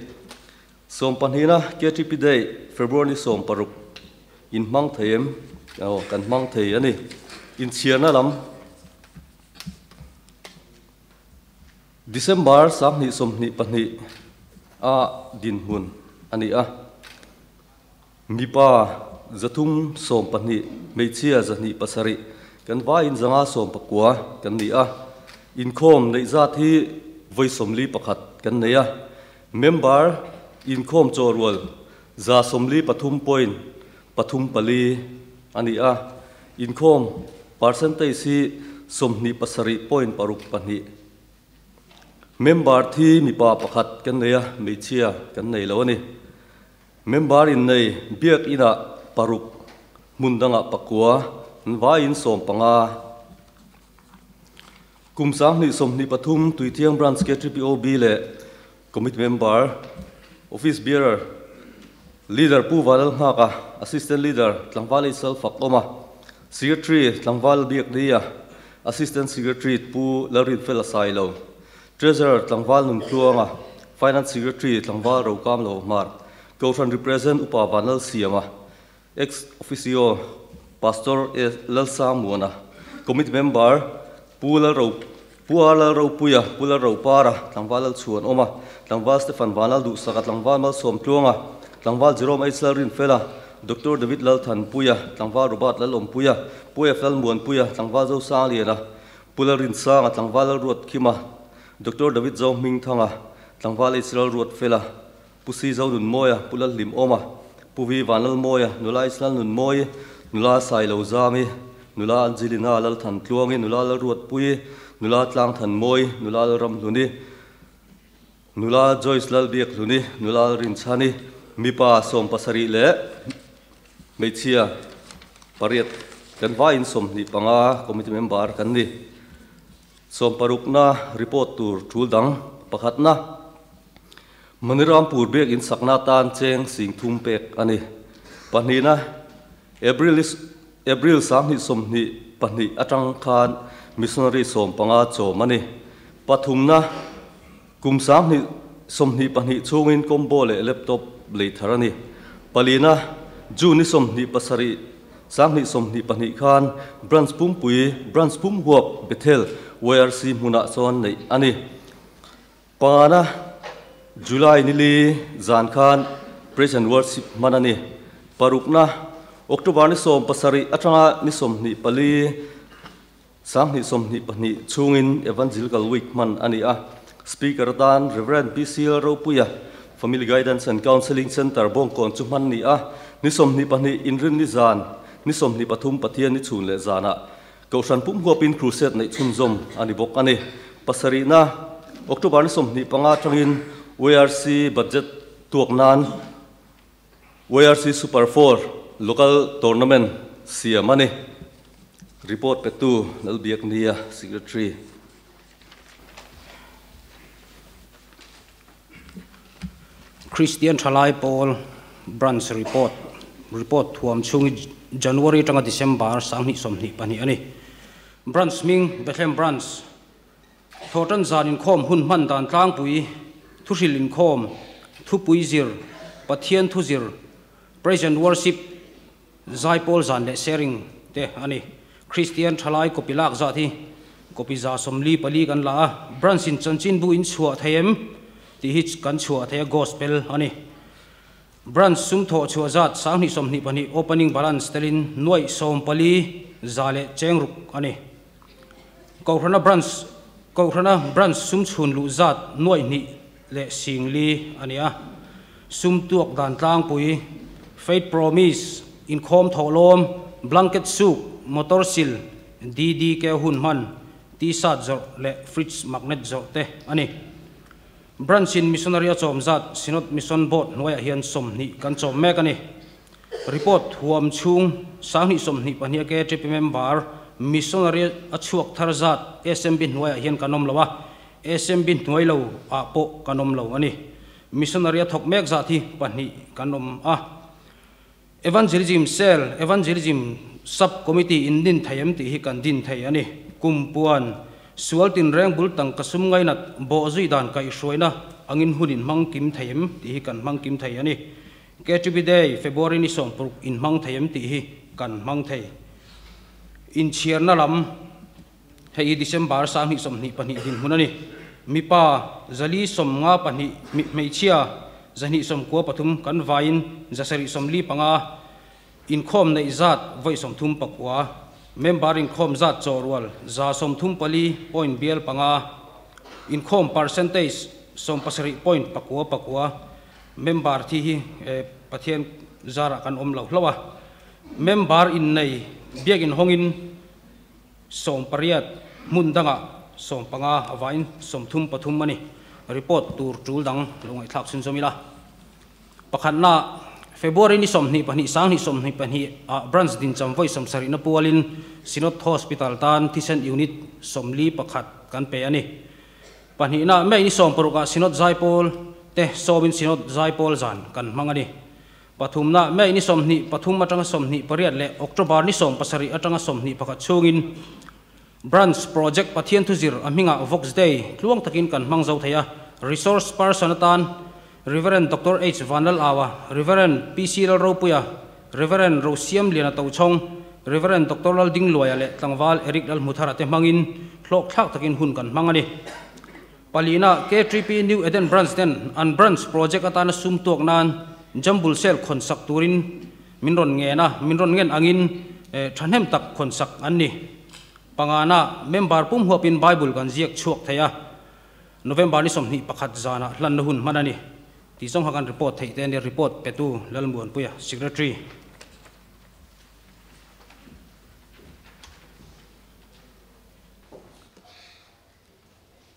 [SPEAKER 7] Sawmpahnihna KTP Day, February 16 in hmang thei em? Aw, kan hmang thei a ni. Inchhiarna lam. December 2022 a dinhmun a ni a, mipa 312, hmeichhia 207, kan vaiin 519 kan ni a, inkhawm neih zat hi vawi 41 kan nei a, member inkhawm chawhrual 143.34 a ni a, inkhawm percentage hi 27.62. Member thi mipa pakhat kan nei a, hmeichhia kan nei lo a ni. Member in nei biak inah paruk, hmun dangah pakua, an vaiin 15. Kum 2023 Tuithiang Branch KTPOB leh Committee Member, Office Bearer, Leader Pu Vanlal Nghaka, Assistant Leader Tlangval Isal Fak Awma, Secretary Tlangval Biak Nia, Assistant Secretary Pu Lalrinfela Sailo, Treasurer Tlangval Nuntluanga, Finance Secretary Tlangval Rokam Lo Hmar, Kohhran Represent Upa Vanlal Siama, Ex Officio Pastor Lalsang Muana, Committee Member Pu Lalro Pu R Lalropuia, Pu Lalropara, Tlangval Lalchhuan Awma, Tlangval Stephen Vanlal Duhsaka, Tlangval Malsawm Tluanga, Tlangval Jerome H Lalrinfela, Doctor David Lalthanpuia, Tlangval Robert Lalawmpuia, Pu F Lalmuanpuia, Tlangval Zosangliana, Pu Lalrinsanga, Tlangval Lalruatkhima, Doctor David Zohmingthanga, Tlangval H Lalruatfela, Pu Si Zo Nunmawia, Pu Lalhlim Awma, Pu Vi Vanlalmawia, Nula H Lalnunmawi, Nula Sailo Zami, Nula Angelina Lalthantluangi, Nula Lalruatpui, Nula Tlangthanmawi, Nula Lalramhluni, Nula Joyce Lalbiakhluni, Nula Lalrinchhani, mipa 17 leh hmeichhia pariat kan vaiin 25 committee member kan ni. 60na report tur thul dang pakhatna Manirampur biak in sakna tan cheng sing thum pek ani. Pahnihna April April 2022 atang khan missionary 15 chawm ani. Pathumna kum 2022 chungin combo leh laptop lei thar ani. Palina June 27 2022 khan branch pumpui branch pum huap Bethel YRC hmunah chuan nei ani. Pangana July nili zan khan praise and worship hman ani. Parukna October ni 17 atanga ni 24 2022 chungin Evangelical Week hman ani a. Speaker tan Reverend PC Ropuia Family Guidance and Counseling Center Bongkon chu hman ni a. Ni 22 inrin ni zan ni 23 Pathian ni chhun leh zana Kohhran pum huapin crusade nei chhunzawm ani bawk ani. Pasarihna October ni 25 atangin YRC budget tuak nan YRC Super 4 local tournament siam ani. Report petu Lalbiak Nia Secretary.
[SPEAKER 8] Christian Thalai Pawl Branch Report Report thuam chung January tanga December 2022 ani. Branch Ming Bethlehem Branch Thotan zan in khom hun man dan tlangpui thuhril in khom thupui zir Pathian thuzir praise and worship Zaipawl zan leh sharing te a ni. Kristian thalai copy lak zat hi copy 144 kan la a, branch in chanchinbu in chhuah thei em tih hi kan chhuah thei a, gospel a ni. Branch sum thawh chhuah zat 2022 opening balance telin nuai 14 za leh chengruk a ni. Kohhrana branch Kohhrana branch sum chhun luh zat nuai hnih leh singli a ni a. Sum tuak dan tlangpui, faith promise, inkhawm thawhlawm, blanket soup, motor sil, DDK hun hman, t-shirt zawrh leh fridge magnet zawrh te a ni. Branch in missionary a chawm zat Synod Mission Board hnuaiah hian 20 kan chawm mek a ni. Report huam chhung 2022 a KTP member missionary a chhuak thar zat SMB hnuaiah hian kan awm lo a, SMB hnuai lo ah pawh kan awm lo a ni. Missionary a thawk mek zat hi 2 kan awm a. Evangelism Cell, Evangelism Sub Committee in din thei em tih hi kan din thei a ni. Kum puan, sual tin reng bul tangka sum ngainat bawh zui dan kaihhruaina angin hun in hmang kim thei em tih hi kan hmang kim thei a ni. KTP Day, February ni 16 in hmang thei em tih hi kan hmang thei. Inchhiarna lam hei hi December 2022 din hmun a ni. Mipa 452 mi hmeichhia 293 kan vain 745 inkhawm nei zat voi 39 member inkhawm zat chawrual 134 point bial panga inkhawm percentage 70.99 member thi hi Pathian zara kan awm lo hlowa member in nei biak in hongin 18 hmun danga 15 awain 33 ani report tur tul dang lungai thlak chun chomila pakhatna February ni 22 2022 a branch din cham voi 70 na pualin Synod Hospital tan thisen unit 41 kan pe ani pahnihna May ni 16 a Synod Zaipawl te sawmin Synod Zaipawl zan kan hmang ani pathumna May ni 23 atanga 28 leh October ni 17 atanga 21 chungin branch project Pathian thuzir a hminga Vox Day tluang takin kan hmang zo theia resource person atan Reverend Dr. H. Vanlal Awa, Reverend PC Lal Ropuia, Reverend Rosiam Liana Tochong, Reverend Dr. Lal Dingluaia leh tlangval Eric Lal Muthara te hmangin hlawk thlak takin hun kan hmang ani. Palina K3P New Eden Branch ten an branch project atana sum tuak nan Jambul Sel khonsak turin min ron ngena min ron ngen angin thahnem tak khonsak an ni. Pangana member pum huapin Bible kan ziak chuak theia November ni 21 zana hlan na hun hman ani. Ti song hakan report thei te ni report petu Lalmuan Puia secretary.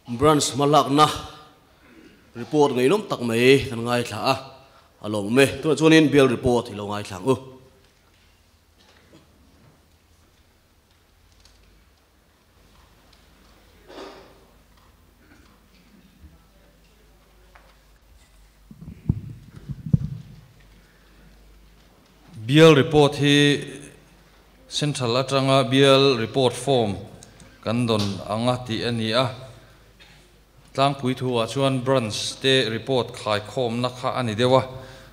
[SPEAKER 1] Branch malak na report ngai nom tak mai kan ngai thla a alom me tu chuanin bill report hi lo ngai thlang u.
[SPEAKER 3] Bill report hi central atanga bill report form kan don anga ti ani a tlangpui thu ah chuan branch te report khai khawm na kha ani dewa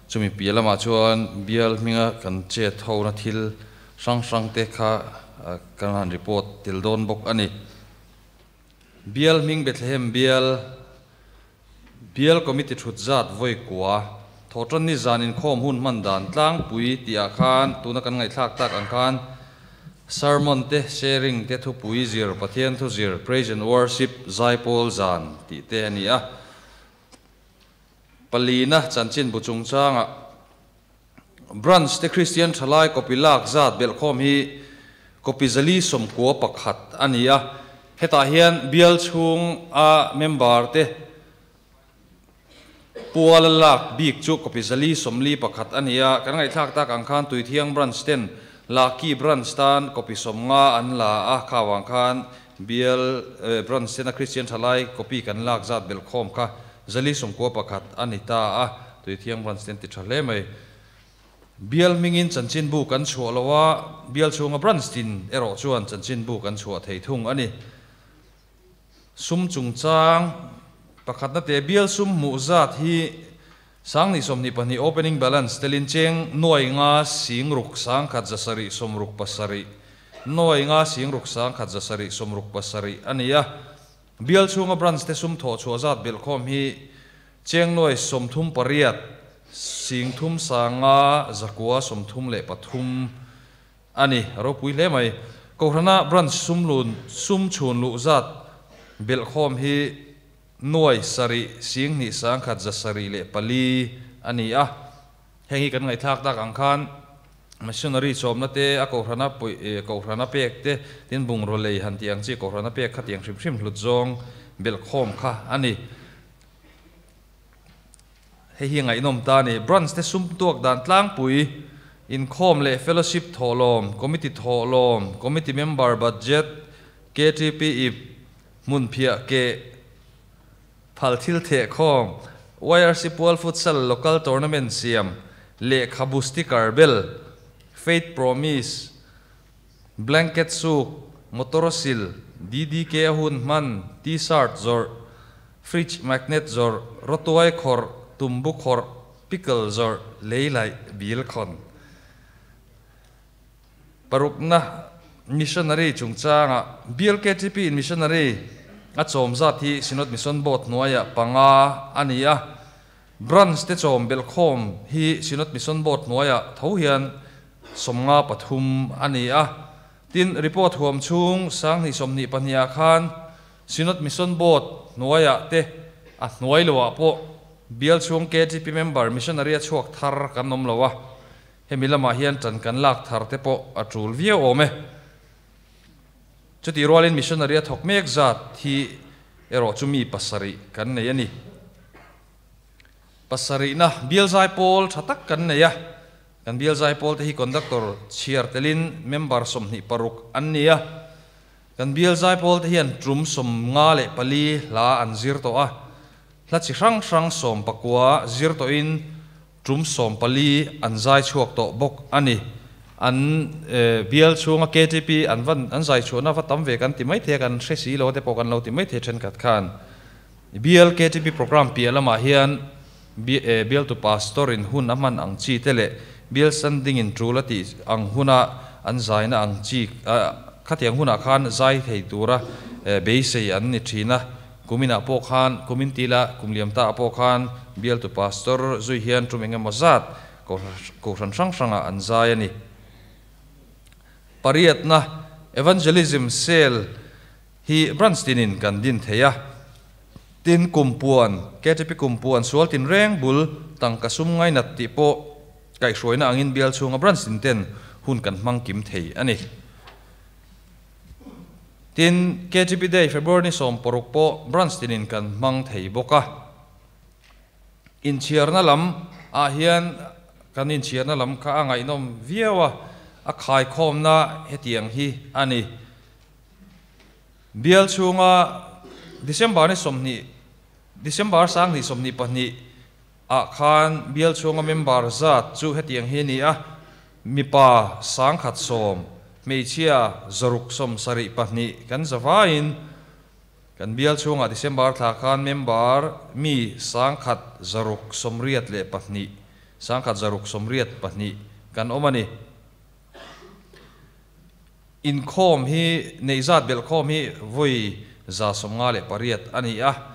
[SPEAKER 3] chumi piah lamah chuan bial hminga kan che tho na thil hrang hrang te kha kan han report tel dawn bawk ani. Bial hming Bethlehem bial bial committee thut zat voi kwa thawtan ni zanin khawm hun hman dan tlangpui tih ah khan tuna kan ngaihthlak tak ang khan sermon te sharing te thupui zir Pathian thu zir praise and worship Zaipawl zan tih te ani a. Palina chanchin bu chungchanga branch te Christian thalai copy lak zat bel khawm hi copy 191 ani a. Hetah hian bial chhung a member te pual lak bik chu copy 141 ani a. Kan ngaihthlak tak ang khan Tuithiang branch ten Laki branch tan copy 50 an la a khawang khan bial branch ten a Christian thalai copy kan lak zat bel khawm kha 191 ani ta a. Tuithiang branch ten ti tha hle mai. Bial mingin chanchin bu kan chhuah lowa bial chhunga branch tin erawh chuan chanchin bu kan chhuah thei thung ani. Sum chungchang pakhatna te bial sum hmuh zat hi 2022 opening balance telin cheng nuai nga sing ruk sang khat zasari somruk pasari nuai nga sing ruk sang khat zasari somruk pasari ania bial chunga branch te sum tho chu azat bel khom hi cheng noi somthum pariat sing thum sanga zakua somthum le pathum ani ropui le mai kohrana branch sumlun sum chun lu zat bel khom hi nuai sari sing ni sang khat zasari le pali ani a hengi kan ngai thak tak ang khan missionary chomna te a kohrana pui kohrana pek te tin bung ro lei han tiang chi kohrana pek kha tiang hrim hrim hlut zong bel khom kha ani he hi ngai nom ta ni branch te sum tuak dan tlang pui in khom le fellowship tholom committee tholom committee member budget KTP ip mun phia ke phal thil the khom YRC Pual futsal local tournament siam le khabu sticker bel faith promise blanket suk motorosil DDK hun man t-shirt zor fridge magnet zor rotuai khor tumbu khor pickle zor leilai bil khon parukna missionary chungchanga BLKTP in missionary a chom zat hi Synod Mission Board nuaya panga ania branch te chom bel khom hi Synod Mission Board nuaya tho hian somnga pathum ania tin report huam chung sang ni somni pania khan Synod Mission Board nuaya te a hnuai lowa po bial chung KTP member missionary chuak thar kan nom lowa hemi lama hian tan kan lak thar te po a tul viau awm e chuti rualin missionary a thawk mek zat hi erawh chu mi pasarih kan nei a ni pasarih na bial zai pawl tha tak kan nei a kan bial zai pawl te hi conductor chhiar telin member 26 an ni a kan bial zai pawl te hian tum 54 hla an zir tawh a hla chi hrang hrang 19 zir tawhin tum 14 an zai chhuak tawh bawk ani an bial chunga KTP an van an zai chhuahna va tam ve kan ti mai the kan hre si lo te pawh kan lo ti mai the thenkhat khan bial KTP program piah lamah hian bial tu pastor in hun a hman ang chi te leh bial sanding in tul a tih ang huna an zaina ang chi khatiang hunah khan zai thei tura beisei an ni thin a kuminah pawh khan kumin tila kumliam ta ah pawh khan bial tu pastor zui hian tum engemaw zat kohhran hrang hrangah an zai a ni. Pariatna Evangelism Cell hi branch tinin kan din thei a tin kumpuan KTP kumpuan sual tin reng bul tangka sum ngainat tih pawh kaihhruaina angin bial chhunga branch tin ten hun kan hmang kim thei a ni. Tin KTP Day February ni 16 pawh branch tinin kan hmang thei bawk a inchhiarna lam ah hian kan inchhiarna lam kha a ngaihnawm viau a a khaikhawmna hetiang hi a ni. Bial chhunga December ni 20 December 2022 ah khan bial chhunga member zat chu hetiang hi a ni a mipa 110 hmeichhia 672 kan zavaiin kan bial chhunga December thla khan member mi 1,682 1,682 kan awm a ni. Inkhawm hi neih zat belh khawm hi vawi 158 a ni a.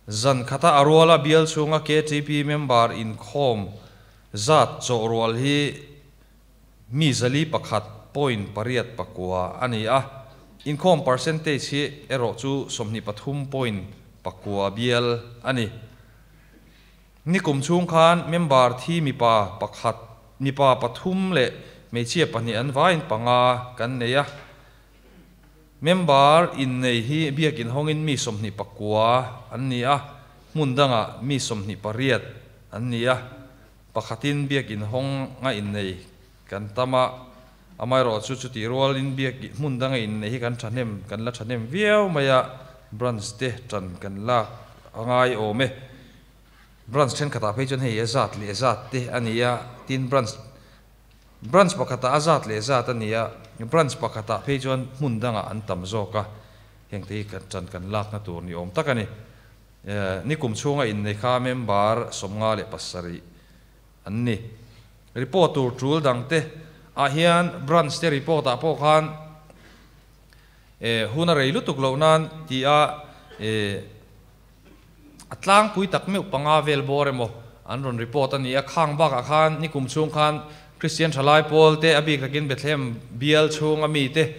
[SPEAKER 3] Zan khata a ruala bial chhunga KTP member inkhawm zat chawh rual hi mi 401.89 a ni a. Inkhawm percentage hi erawh chu 23.9 bial a ni. Nikum chhung khan member thi mipa pakhat mipa pathum leh hmeichhia pahnih an vaiin panga kan nei a. Member innei hi biakin hawngin mi 29 an ni a, hmun dangah mi 28 an ni a. Pakhatin biakin hawnga innei kan tam a, amaherawh chu chutih rualin biak hmun danga innei hi kan thahnem kan la thahnem viau mai a, branch te tan kan lak a ngai awm e. Branch thenkhatah phei chuan hei a zat leh zat te a ni a, tin branch branch pakhatah a zat leh zat a ni a, branch pakhatah phei chuan hmun dangah an tam zawk a, heng te hi kan tan kan lakna tur ni awm tak a ni. Nikum chhunga innei kha member 57 an ni. Report tur tul dang te ah hian branch te report ah pawh khan hun a rei lutuk loh nan ti a a tlangpui tak meuh panga vel bawr emaw an rawn report a ni a. Khang bakah khan nikum chhung khan Kristian thalai pawl te a bik takin Bethlehem bial chhunga mi te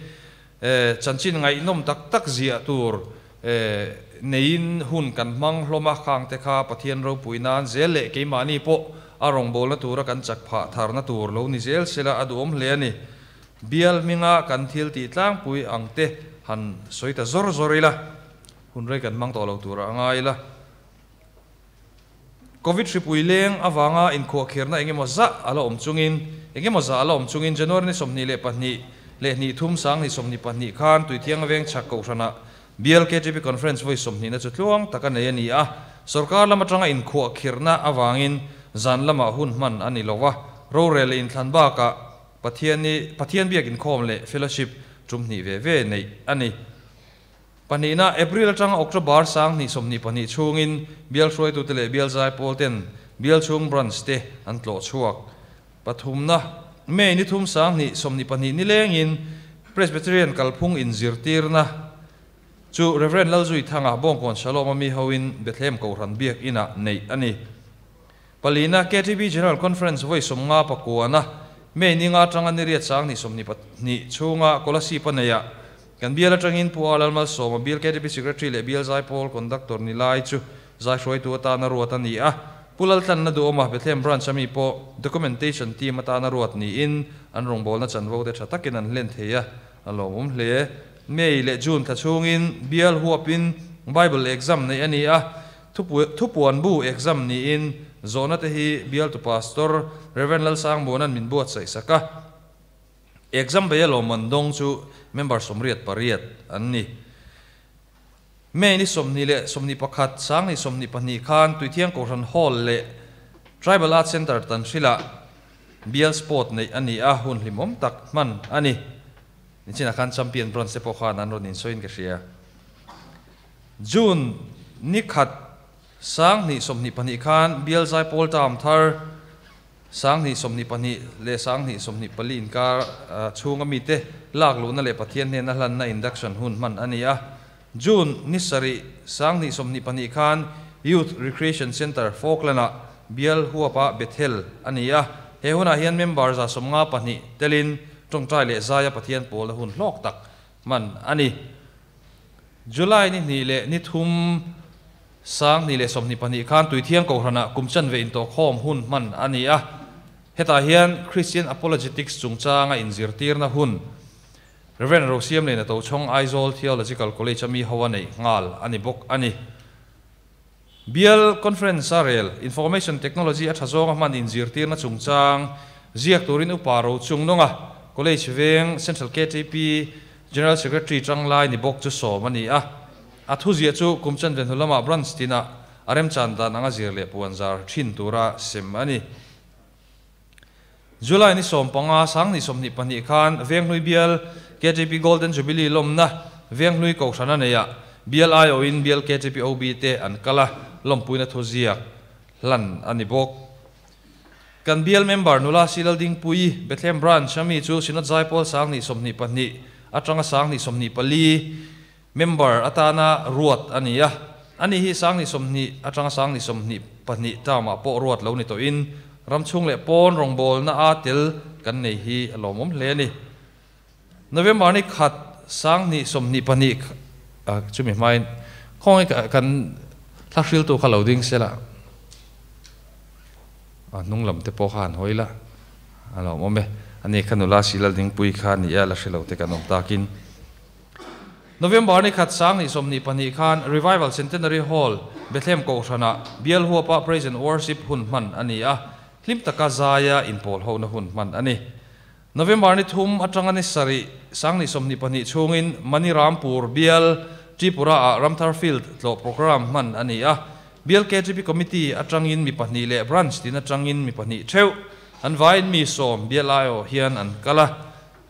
[SPEAKER 3] chanchin ngaihnawm tak tak ziah tur neiin hun kan hmang hlawm a, khang te kha Pathian ropui nan zel leh keimahni pawh a rawngbawlna tura kan chak phah tharna tur lo ni zel sela a duhawm hle a ni. Bial hminga kan thil tih tlangpui ang te han sawi ta zawr zawr ila, hun rei kan hmang tawh lo tura a ngai ila. Covid hripui leng avanga inkhuahkhirna engemaw zah a la awm chungin engemaw zah a la awm chungin January ni 22 leh hnih thum sang ni 22 khan Tuithiang veng chhak kohhranah Bial KTP Conference vawi sawmhnihna chu tluang tak a nei a ni a, sorkar lam atanga inkhuahkhirna avangin zan lamah hun hman a ni lo a, rorel leh inthlan bakah Pathian Pathian biak inkhawm leh fellowship tum hnih ve ve neih a ni. Pahnihna, April atanga October sang hnih 22 chhungin Bial hruaitute leh Bial zaipawl ten Bial chhung branch te an tlawh chhuak. Pathumna, May ni thum sang hnih 22 ni lengin Presbyterian kalphung inzirtirna chu Rev. Lalzui Thanga Bawngkawn Shalom a mi hoin Bethlehem Kohhran biak inah neih a ni. Palina, KTP General Conference vawi 59na May ni nga atanga ni riat sang hnih 22 chhunga Kolasib a neih ah kan bial atangin Pu A Lalmalsawma Bial KTP Secretary leh Bial Zaipawl Conductor ni lai chu Zaihruaitu atana ruat a ni a, Pu Laltlanna duhawma Bethlehem Branch a mi pawh Documentation Team atana ruat niin an rawngbawlna chanvo te tha takin an hlen thei a, a lawmawm hle. May leh June thla chhungin Bial huapin Bible exam neih a ni a, Thupuan bu exam niin zawhna te hi Bialtu Pastor Rev. Lalsangmuana'n min buatsaih sak a. Exam beia lawmman dawng chu member 88 an ni. May ni 21 sang ni 22 khan Tuithiang Kohhran Hall leh Tribal Arts Centre Tanhrila Bial Sport neih a ni a, hun hlimawm tak hman a ni. Nichinah khan Champion Bronze te pawh khan an rawn insawiin ka hria. June ni khat sang hnih 22 khan Bial Zaipawl term thar sang hnih 22 leh sang hnih 24 inkar chhunga mite lak luhna leh Pathian hnena hlanna induction hun hman a ni a. June ni sarih sang hnih 22 khan Youth Recreation Centre Falkland-ah Bial huapa Bethel a ni a. He hunah hian member 152 telin tawngtai leh zaia Pathian pawlna hun hlawk tak hman a ni. July ni hnih leh ni thum sang hnih leh 22 khan Tuithiang Kohhranah kum chanve intawhkhawm hun hman a ni a. Hetah hian Christian Apologetics chungchanga inzirtirna hun Rev. Rosiam leh Nato Chhawng Aizawl Theological College a mi ho a neih nghal a ni bawk a ni. Bial Conference a rel Information Technology a tha zawnga hman inzirtirna chungchang ziak turin upa ro chung nawnga College veng Central KTP General Secretary tanglai ni bawk chu sawm a ni a. A thu ziah chu kum chanve hnu lamah branch tinah a remchan dan anga zir leh puan zar thin tura sem a ni. July ni 15 sang ni 22 khan Venghlui Bial KTP Golden Jubilee lawmna Venghlui Kohhran a nei a, Bial IO in Bial KTP OB te an kal a, lawmpuina thu ziak hlan a ni bawk. Kan Bial member nula Silal Dingpui, Bethlehem Branch a mi chu Synod Zaipawl sang hnih 22 atanga sang hnih 24 member atana ruat a ni a. Ani hi sang hnih 20 atanga sang hnih 22 term ah pawh ruat lo ni tawhin ramchhung leh pawn rawngbawlna a tel kan nei hi a lawmawm hle a ni. November ni khat sang hnih 22 chumi hmain khawnge kan thla hriltu kha lo ding sela a hnung lam te pawh kha han hawi la a lawmawm e. Ani kha nula Silal Dingpui kha ni a la hrelo te kan awm takin. November ni khat sang hnih 22 khan Revival Centenary Hall Bethlehem Kohhranah Bial huapa Praise and Worship hun hman a ni a, hlim taka zaia inpawl hona hun hman a ni. November ni thum atanga ni sarih sang hnih 22 chhungin Manirampur Bial Tripura ah Ramthar Field tlawh program hman a ni a. Bial KTP Committee atangin mi pahnih leh branch tin atangin mi pahnih theuh an vain mi sawm Bial IO hian an kal a.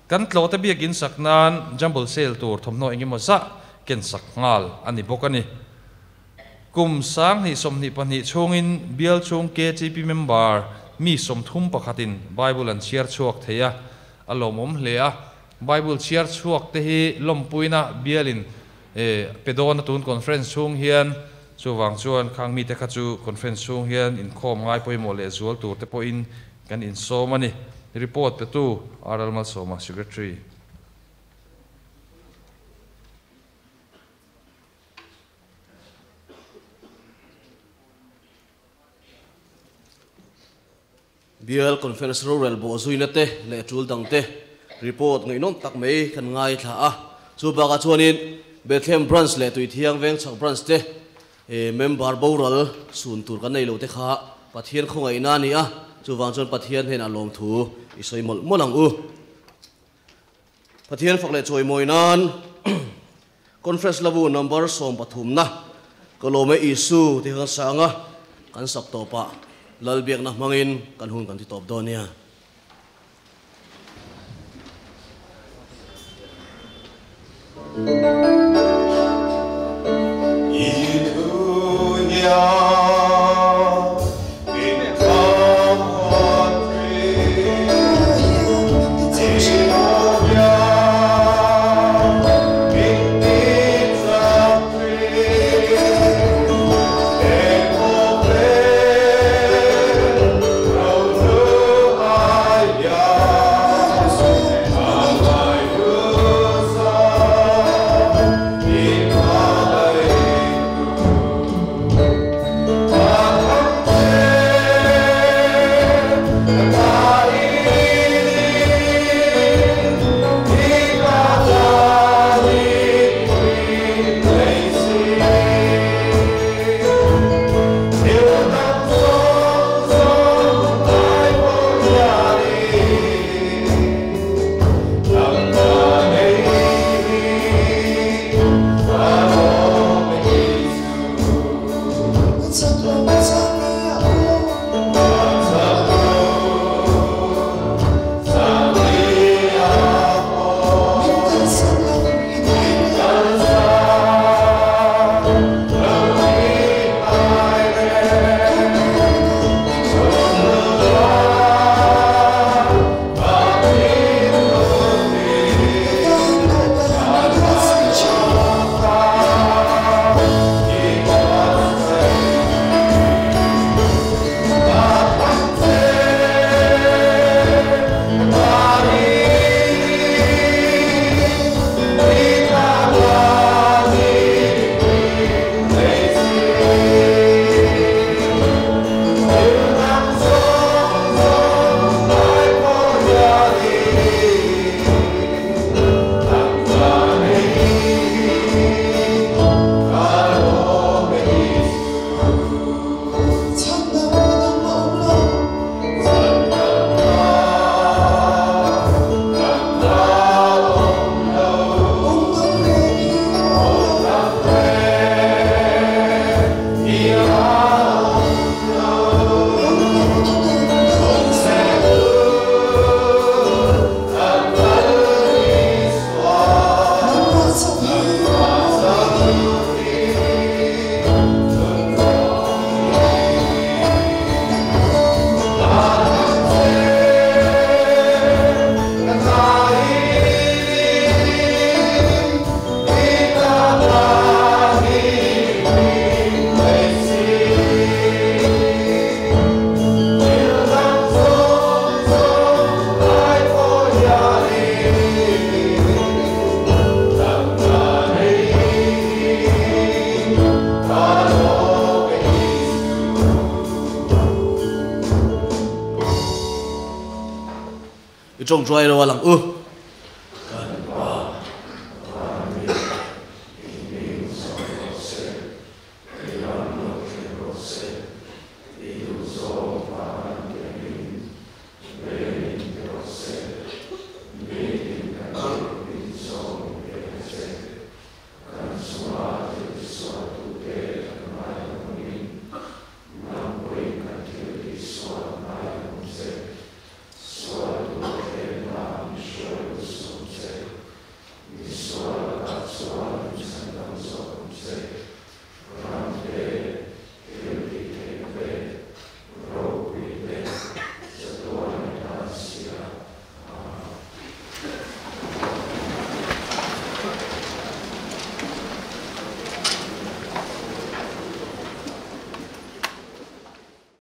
[SPEAKER 3] Kan tlawh te biak in sak nan jumble sale tur thawmhnaw engemaw zah ken sak nghal a ni bawk a ni. Kum sang ni som ni pahnih chungin bial chung KGP member mi som thum pakhatin Bible an chiar chuak theia a lawmawm hle a Bible chiar chuak te hi lawmpuina bialin pedona tun conference chung hian chuwang chuan khang mi te kha chu conference chung hian inkhawm ngai pawimawh leh zual tur te pawhin kan insawm ani report pe tu RL Malsawma secretary.
[SPEAKER 1] Bial conference rural bo zuina te le tul dang te report ngai nom tak mai kan ngai thla a chu baka chuanin Bethlehem branch le tui thiang veng chak branch te member boral sun tur kan nei lo te kha Pathian khongai na ni a chu wang chuan Pathian hen a lom thu i soi mol molang u Pathian fak le choi moi nan conference labu number som pathum na kolome isu ti khan sanga kan sak to pa lalbiak na mangin kan hun kan ti top donia. Trong dry lo lang u.